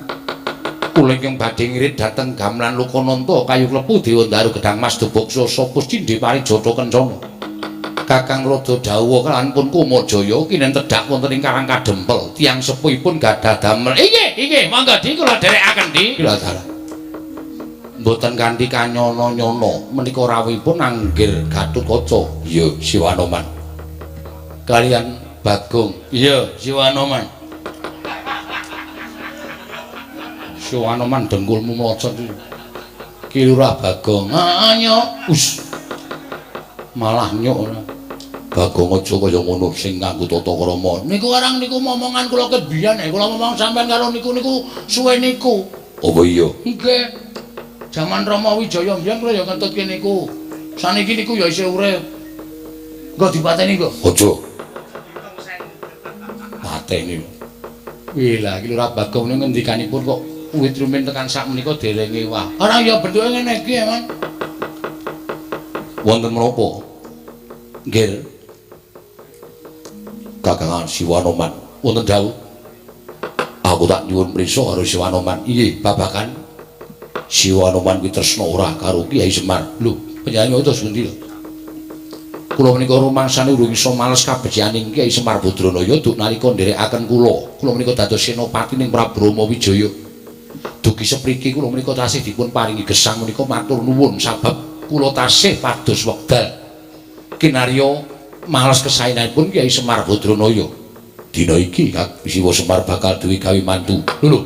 Kula ingkang badhe ngirit dhateng gamelan Lukananta kayu klepu Dewandaru gedang mas dubuk swasa pustindhe parijata kencana. Kakang Rada dawuh kalawan pun Kumajaya kinen tedhak wonten ing Karang Kadempel. Tiyang sepuhipun gadah damel. Inggih, inggih, monggo di kula dherekaken di. Lha dalah. Mboten kanthi kanyono-nyono menika rawuhipun anggir Gatotkaca. Iya, Siwanoman. Kalian Bagong. Iya, Siwanoman. Siwanoman dengkulmu mlocot. Ki Lurah Bagong. Heeh, nyok. Us. Malah nyok ora. Bagong aja kaya ngono sing nganggo tata krama. Niku arang niku momongan kula ket biyen, kula momong sampean karo niku niku suwe niku. Apa iya? Nggih. Jaman Rama Wijaya mbiyen kula ya ngentutke niku. Saniki niku ya isih urip. Nggo dipateni kok. Aja. Pateni. Wih lah iki Lurah Bagong niku ngendikanipun kok wit rumin tekan sak menika derenge wah. Ora ya bentuke ngene iki, Man. Wonten menapa? Nggih. Kakangan Siwanoman, wonten dawuh. Aku tak nyuwun prisa karo Siwanoman. Inggih, babagan Siwanoman kuwi tresna ora karo Kyai Semar. Lho, panjenengan terus pundi lho? Kula menika rumangsane urung iso males kabecikaning Kyai Semar Badranaya duk nalika nderekaken kula. Kula menika dados senopati ning Prabu Rama Wijaya. Dugi sepriki kula menika tasih dipun paringi gesang menika matur nuwun sabab kula tasih pados wekdal kinarya males kesaenanipun Kyai Semar Badranaya. Dina iki Siwa Semar bakal duwe gawe mantu. Lho,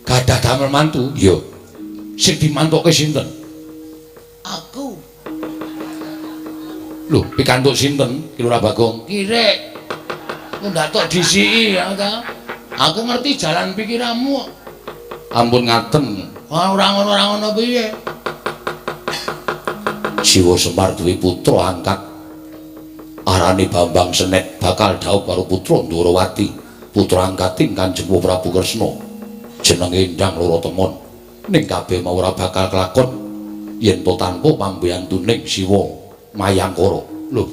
gadah damel mantu? Iya. Sing dimantuke sinten? Aku. Lho, pikantuk sinten Ki Lurah Bagong? Kirek. Ndak tok disiki ya ta. Aku ngerti jalan pikiranmu. Ampun ngaten. Ora ngono ora ngono piye? Siwa Semar duwe putra angkat arane Bambang Senet bakal dhaup karo putra Ndorowati, putra angkating Kanjeng Prabu Kresna. Jenenge Endang Loro Temon. Ning kabeh mau ora bakal kelakon yen to tanpa pambiyantuning Siwa Mayangkara. Lho,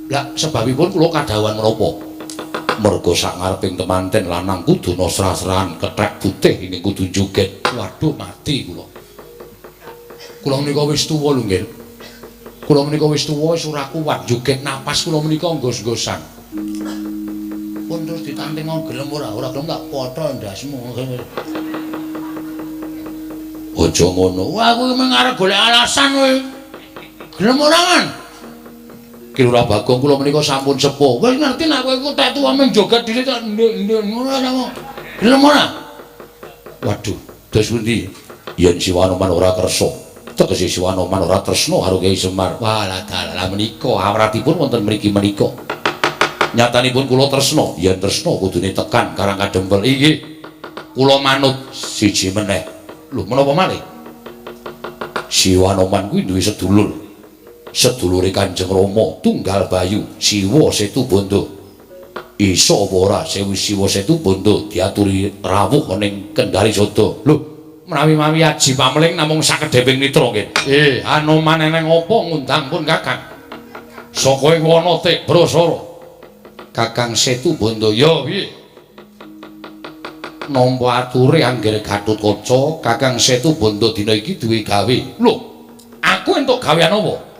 lah sebabipun kula kadhawuhan menapa? Merga sak ngareping temanten lanang kudu srah-srahan kethek putih ing kudu joget. Waduh, mati kula. Kula menika wis tuwa lho nggih. Kula menika wis tuwa wis ora kuat joget napas kula menika nggos-nggosan. Pun terus ditanting gelem ora? Ora gelem tak potho ndasmu. Aja ngono. Wah, aku mung arep golek alasan kowe. Gelem ora, Man? Ki Lurah Bagong kula menika sampun sepuh. Wis ngerti nek kowe iku tek tuwa mung joget dhisik tok ndek-ndek ngono sama. Gelem ora? Waduh, dos pundi? Yen Siwanoman ora kersa, tegese Siwanoman ora tresna karo Kyai Semar. Wah, lah dalah menika awratipun wonten mriki menika. Nyatanipun kula tresna, yen tresna kudune tekan Karang Kadempel. Inggih. Kula manut siji meneh. Lho, menapa malih? Siwanoman kuwi duwe sedulur. Sedulure Kanjeng Rama Tunggal Bayu Siwa Setu Bondo. Iso apa ora Sewu Siwa Setu Bondo diaturi rawuh ning Kendari Sada. Lho, menawi-mawi aji pameling namung sakedheping nitra nggih. Anoman eneng apa ngundang pun Kakang? Saka ing wana Tibrasara. Kakang Setu Bondo ya piye? Nampa ature anggere Gatotkaca, Kakang Setu Bondo dina iki duwe gawe. Lho, aku entuk gawean apa?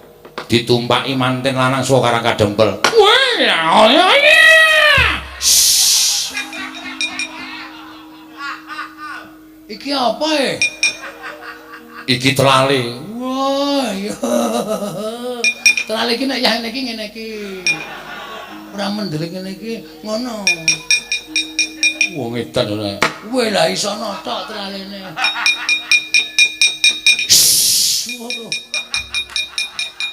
Ditumpaki manten lanang saka Karang Kadempel. Weh, ya. Iki apa e? Iki telale. Wah, iya. Telale iki nek yah iki ngene iki. Ora mendelik ngene iki ngono. Wong edan ora. Kowe lah iso notok tralene.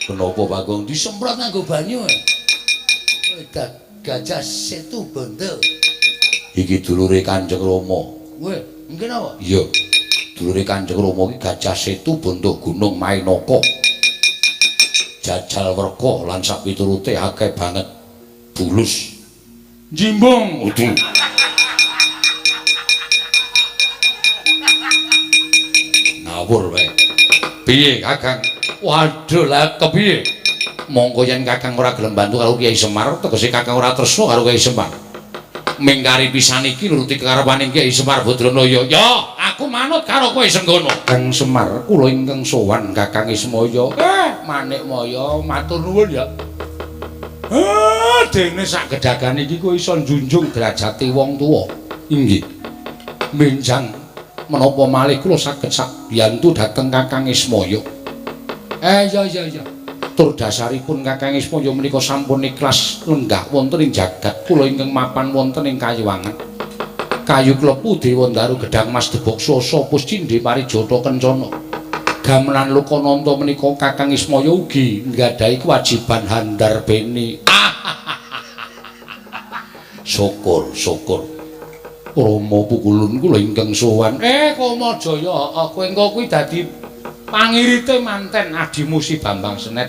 Kenapa Bagong disemprot nganggo banyu? Edan Gajah Situbondo. Iki dulure Kanjeng Rama. Kowe, mungkin apa? Iya. Dulure Kanjeng Rama iki Gajah Situbondo Gunung Mainaka. Jajal werka lan sapiturute akeh banget bulus. Jimbung. Udu. Ngawur wae. Piye Kakang? Waduh lah kepiye? Mongko yen Kakang ora gelem bantu karo Kyai Semar, tegese Kakang ora tresna karo Kyai Semar. Mingkari pisan iki nuruti kekarepaning Kyai Semar Badranaya. Ya, aku manut karo kowe Senggono. Kang Semar, kula ingkang sowan Kakang Ismaya. Manikmaya, matur nuwun ya. Dene sak gedagan iki kowe iso njunjung derajate wong tuwa. Inggih. Menjang menapa malih kula saged sakbiyantu dhateng Kakang Ismaya. Ya ya ya. Tur dasaripun Kakang Ismaya menika sampun ikhlas lenggah wonten ing jagat kula ingkang mapan wonten ing Kayuwangan. Kayu klepu Dewa Ndaru Gedhang Mas Debok Swasa Puscindhe Parijata Kencana. Gamelan Lokananta menika Kakang Ismaya ugi nggadahi kewajiban handarbeni. Syukur, syukur. Rama pukulun kula ingkang sowan. Kamajaya, heeh, kowe engko kuwi dadi pangirite manten adimu si Bambang Senet.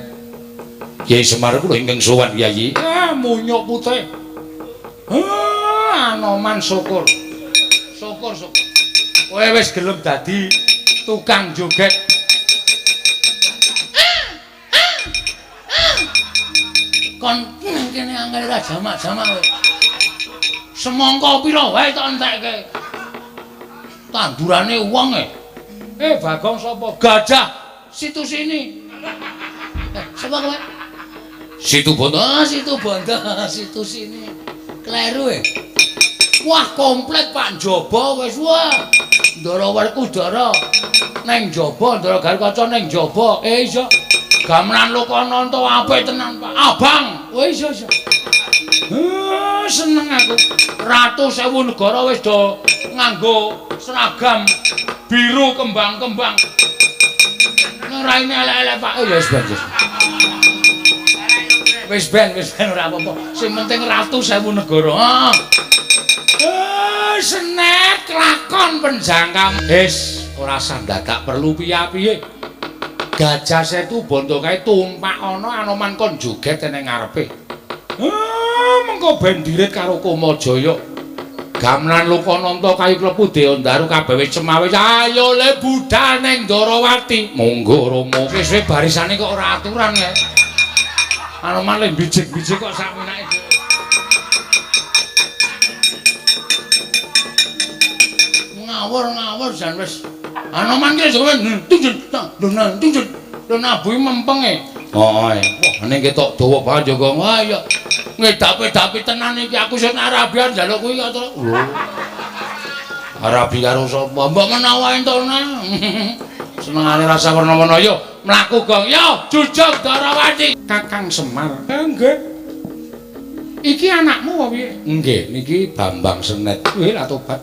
Kyai Semar kula ingkang sowan Kyai. Munyuk putih. Anoman syukur. Syukur, syukur. Kowe wis gelem dadi tukang joget. Kon nang kene angel ra jamak-jamak kowe. Semangka pira wae tak entekke. Tandurane wong e. Bagong sapa? Gajah situ sini. Sapa kowe? Situbondo. Oh, Situbondo, situ sini. Kleru e. Wah, komplit Pak njaba wis wah. Ndara Werkudara neng njaba, Ndara Garukaca neng njaba. Iya. Gamelan Lokananta apik tenan, Pak. Abang. Oh iya iya. Seneng aku. Ratu sewu negara wis do nganggo seragam biru kembang-kembang. Nang raine elek-elek, Pak. Oh ya wis ben. Wis ben, wis ben ora apa-apa. Sing penting ratu sewu negara. Senek lakon penjangkam. Wis ora usah dadak perlu piye-piye. Gajah Situbondo kae tumpak ana Anoman kon joget ning ngarepe. Mengko ben dirit karo Kamajaya. Gamelan Lokananta kayu klepu Dewa Ndaru kabeh wis cemawis. Ayo le budal ning Ndarawati. Monggo Rama. Wis barisane kok ora aturan ya. Anoman le bijik-bijik kok sak menake. Ngawur-ngawur jan wis. Anoman ki wis tunjun tunjun lho nabuhi mempeng e. Heeh. Wah, ning ketok dawa banget yo, Gong. Wah iya. Ngedapi-dapi tenan iki aku sing Arabian njaluk kuwi kok to. Lho. Arabi karo sapa? Mbok menawa entuk nang. Senengane rasa werna-werna yo mlaku Gong. Yo jujug Ndarawati. Kakang Semar. Nggih. Iki anakmu apa piye? Nggih, niki Bambang Senet. Wih, lah tobat.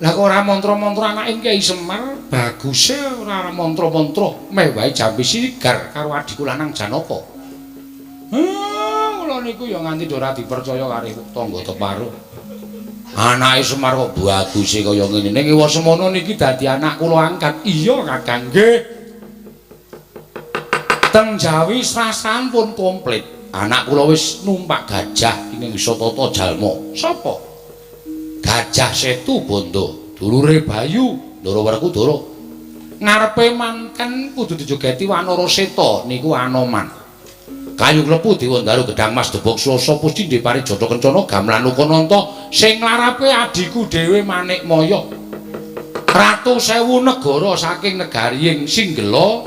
Lah kok ora mantra-mantra anake Kyai Semar, baguse ora mantra-mantra, meh wae jambi sigar karo adhiku lanang Janaka. Kula niku ya nganti ora dipercaya karo tangga teparo. Anake Semar kok baguse kaya ngene. Ning ewa semono niki dadi anak kula angkat. Iya, Kakang. Nggih. Teng Jawi srasan pun komplit. Anak kula wis numpak gajah ing bisa tata jalma. Sapa? Gajah Situbondo, dulure Bayu, Ndara Werkudara. Ngarepe manten kudu dijogeti Wanara Seta niku Anoman. Kayu klepu Dewa Ndaru Gedhang Mas Debok Swasa Puscindhe Parijata Kencana Gamelan Lokananta sing nglarape adhiku dhewe Manikmaya. Ratu sewu negara saking negari Singgela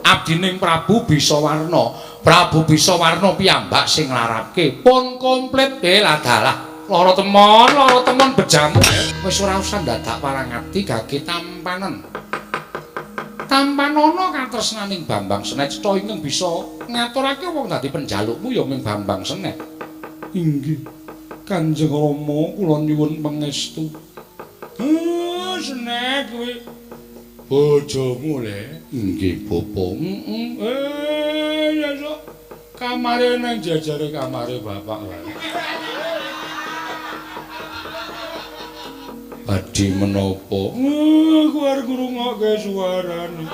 abdining Prabu Bisawarna. Prabu Bisawarna piyambak sing nglarapke pun komplit dalah. Lara temon bejamu. Wis ora usah dadak parangati gage tampanen. Tampanana katresnaning Bambang Senet cetha ingkang bisa ngaturake wong dadi penjalukmu ya ming Bambang Senet. Inggih. Kanjeng Rama kula nyuwun pangestu. Senek kuwi. Bojomu le? Nggih, Bapak. Heeh. Ya sok. Kamare nang jajare kamare bapak wae. Badhe menapa? Aku arep ngrungokke suarane.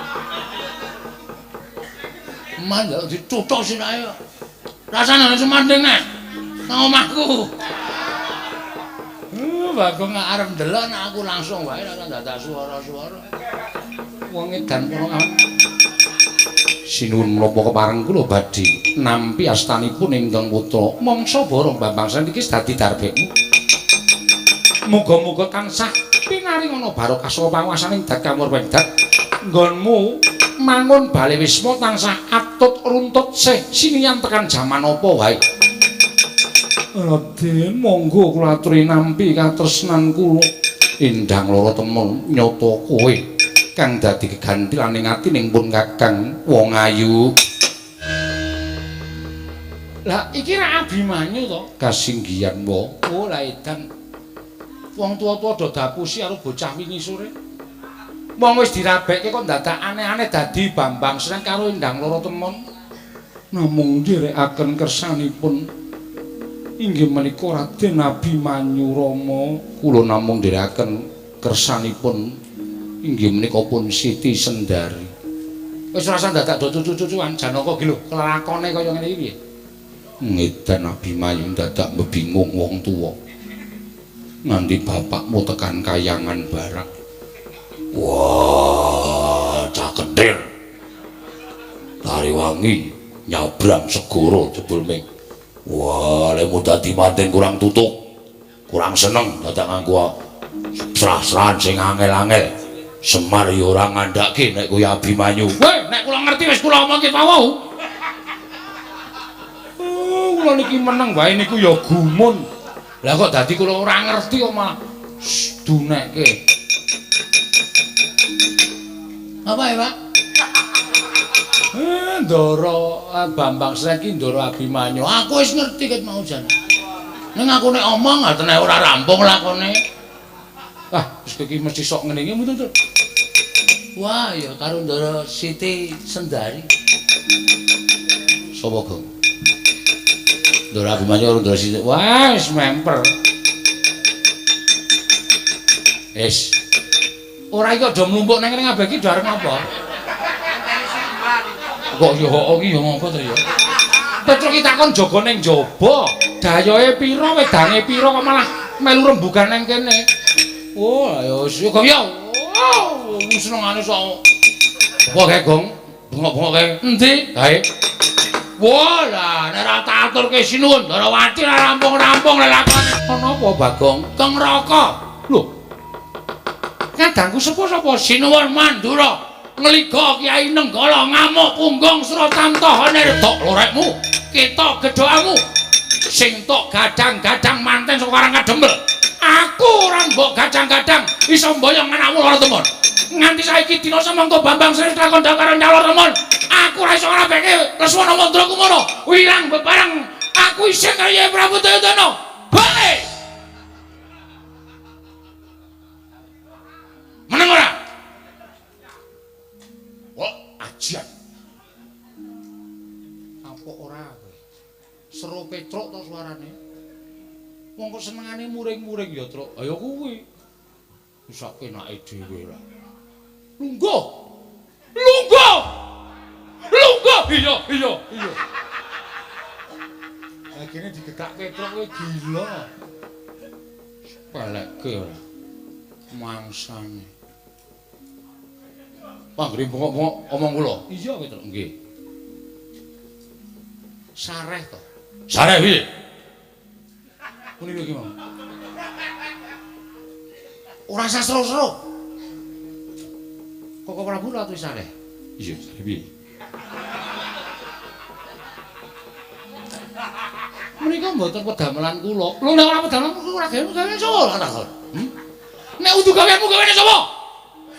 Mandek dituthuk sirahe kok. Rasane semanding nek nang omahku. Bagong arep ndelok nek aku langsung wae ora dadak suara-suara. Wong edan kono kawan. Sinuwun menapa kepareng kula badhe nampi astanipun ingkang putra mangsa barong Bambang Sren iki dadi darbekmu. Muga-muga tansah pinaringana barokah saka panguwasaning Dat Kamur Wendat. Nggonmu mangun bale wisma tansah atut runtut sih sinian tekan jaman apa wae. Raden monggo kula aturi nampi katresnan kula. Endang loro temen nyata kowe kang dadi kegantilaning atining pun Kakang wong ayu. Lah iki ra Abimanyu to? Kasinggihan wa. Oh lah edan. Wong tuwa-tuwa do dapusi karo bocah wingi sore. Wong wis dirabekke kok dadak aneh-aneh dadi Bambang Sren karo Endang Loro Temon. Namung nderekaken kersanipun inggih menika Raden Abimanyu Rama. Kula namung nderekaken kersanipun inggih menika pun Siti Sendari. Wis ora usah dadak do cucu-cucuan Janaka ki lho, kelakone kaya ngene iki piye? Ngedan Abimanyu dadak mbingung wong tuwa. Nganti bapakmu tekan kayangan barang. Wah, cah kentir. Tariwangi nyabrang segara jebul ming. Wah, lemu dadi manten kurang tutuk. Kurang seneng dadak nganggo srah-srahan sing angel-angel. Semar ya ora ngandhake nek kuwi Abimanyu. Weh, nek kula ngerti wis kula omongke pawau. Oh, kula niki meneng wae niku ya gumun. Lah kok dadi kula ora ngerti kok malah dunekke. Apa ya, Pak? Ndara Bambang Sren iki Ndara Abimanyu. Aku wis ngerti ket mau jan. Ning aku nek omong atene ora rampung lakone. Ah, wis iki mesti sok ngene iki mboten to. Wah, ya karo Ndara Siti Sendari. Sapa, Gong? Ndara Abimanyu karo Ndara Siti. Wah, wis memper. Wis. Ora iki aja mlumpuk nang kene kabeh iki do arep ngapa? Kok yo iki yo ngapa to ya? Petruk iki takon jaga ning jaba, dayohe pira, wedange pira kok malah melu rembugan nang kene. Oh, ya wis Gong ya. Oh, senengane sok. Apa kae, Gong? Bengok-bengok kae. Endi? Kae. Wah, lah nek ora tak aturke sinuwun Ndarawati ora rampung-rampung lelakone. Ana apa, Bagong? Kang Raka. Lho. Kadangku sepuh sapa? Sinuwun Mandura. Ngliga Kyai Nenggala ngamuk punggung Sratamtahane tok lorekmu, ketok gedhokamu. Sing tok gadang-gadang manten saka Karang Kadempel. Aku ora mbok gadang-gadang iso mboyong anakmu loro temon. Nganti saiki dina semangka Bambang Sri kandha karo nyalor temon. Aku ora iso ngrabeke Lesmana Mandrakumara. Wirang bebareng aku isih karo Kyai Prabu Duryudana. Bae. Meneng ora? Kok ajian. Apa ora kowe? Seru Petruk to suarane? Wong kok senengane muring-muring ya, Truk. Ayo kuwi. Wis sak penake dhewe lah. Lungguh. Lungguh. Lungguh. Iya, iya, iya. Lah kene digetak Petruk kowe gila. Pelekke ora. Mangsane. Panggere bengok-bengok omong kula. Iya, Petruk, nggih. Sareh to. Sareh piye? Muni piye iki mau? Ora usah seru-seru. Koko Prabu lha tulis sareh. Iya, sareh piye? Menika mboten pedamelan kula. Lho nek ora pedamelan kula ora gawe gawe sapa lah takon. Nek udu gaweanmu gawene sapa?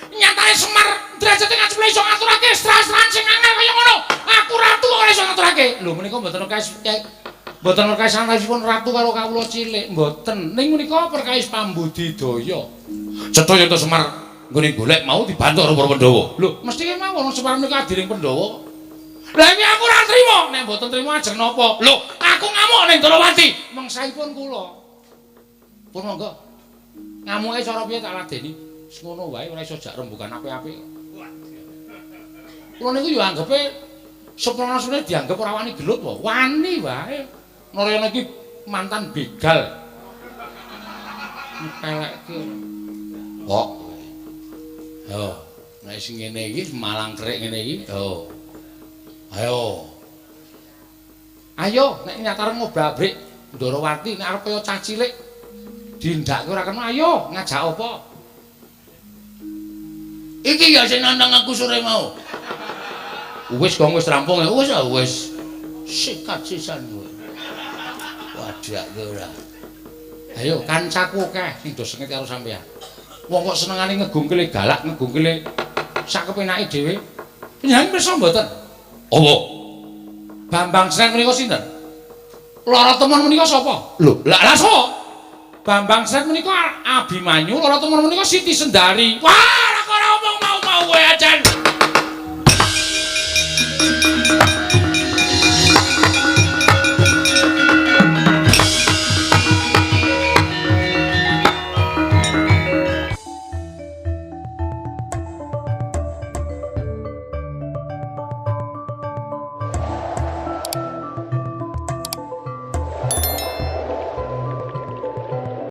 Nyatane Semar derajate ngaceple iso ngaturake stra-strahan sing angel kaya ngono. Aku ratu ora iso ngaturake. Lho menika mboten kae Mboten perkawis antawisipun ratu karo kawula cilik, mboten. Ning menika perkawis pambudidaya. Cetha yen Semar nggone golek mau dibantu karo para Pandhawa. Lho, mesti kemawon Semar menika adiring Pandhawa. Lah iki aku ora trima. Nek mboten trima ajeng napa? Lho, aku ngamuk ning Ndrawati. Mengsaipun kula. Pun monggo. Ngamuke cara piye tak ladeni? Wis ngono wae ora iso jak rembugan apik-apik. Kula niku ya anggepe seprana-seprana dianggep ora wani gelut wae. Wani wae. Narayana iki mantan begal. Ngepelekke. Kok. Yo, nek sing ngene iki malang kerik ngene iki, yo. Ayo. Ayo nek nyatare ngobrak-abrik Ndrawati nek arep kaya cah cilik dindhakke ora kena, ayo ngajak apa? Iki ya sing nantang aku sore mau. Wis gong wis rampung ya. Wis ah wis. Sikat sisan kowe. Wadake ora. Ayo kancaku akeh sing do sengit karo sampean. Wong kok senengane ngegungkile galak, ngegungkile sak kepenake dhewe. Panjenengan pirsa mboten? Apa? Bambang Sren menika sinten? Lara temon menika sapa? Lho, lah lah sapa? Bambang Sren menika Abimanyu, Lara temon menika Siti Sendari. Wah, lah kok ora omong mau-mau kowe ajan.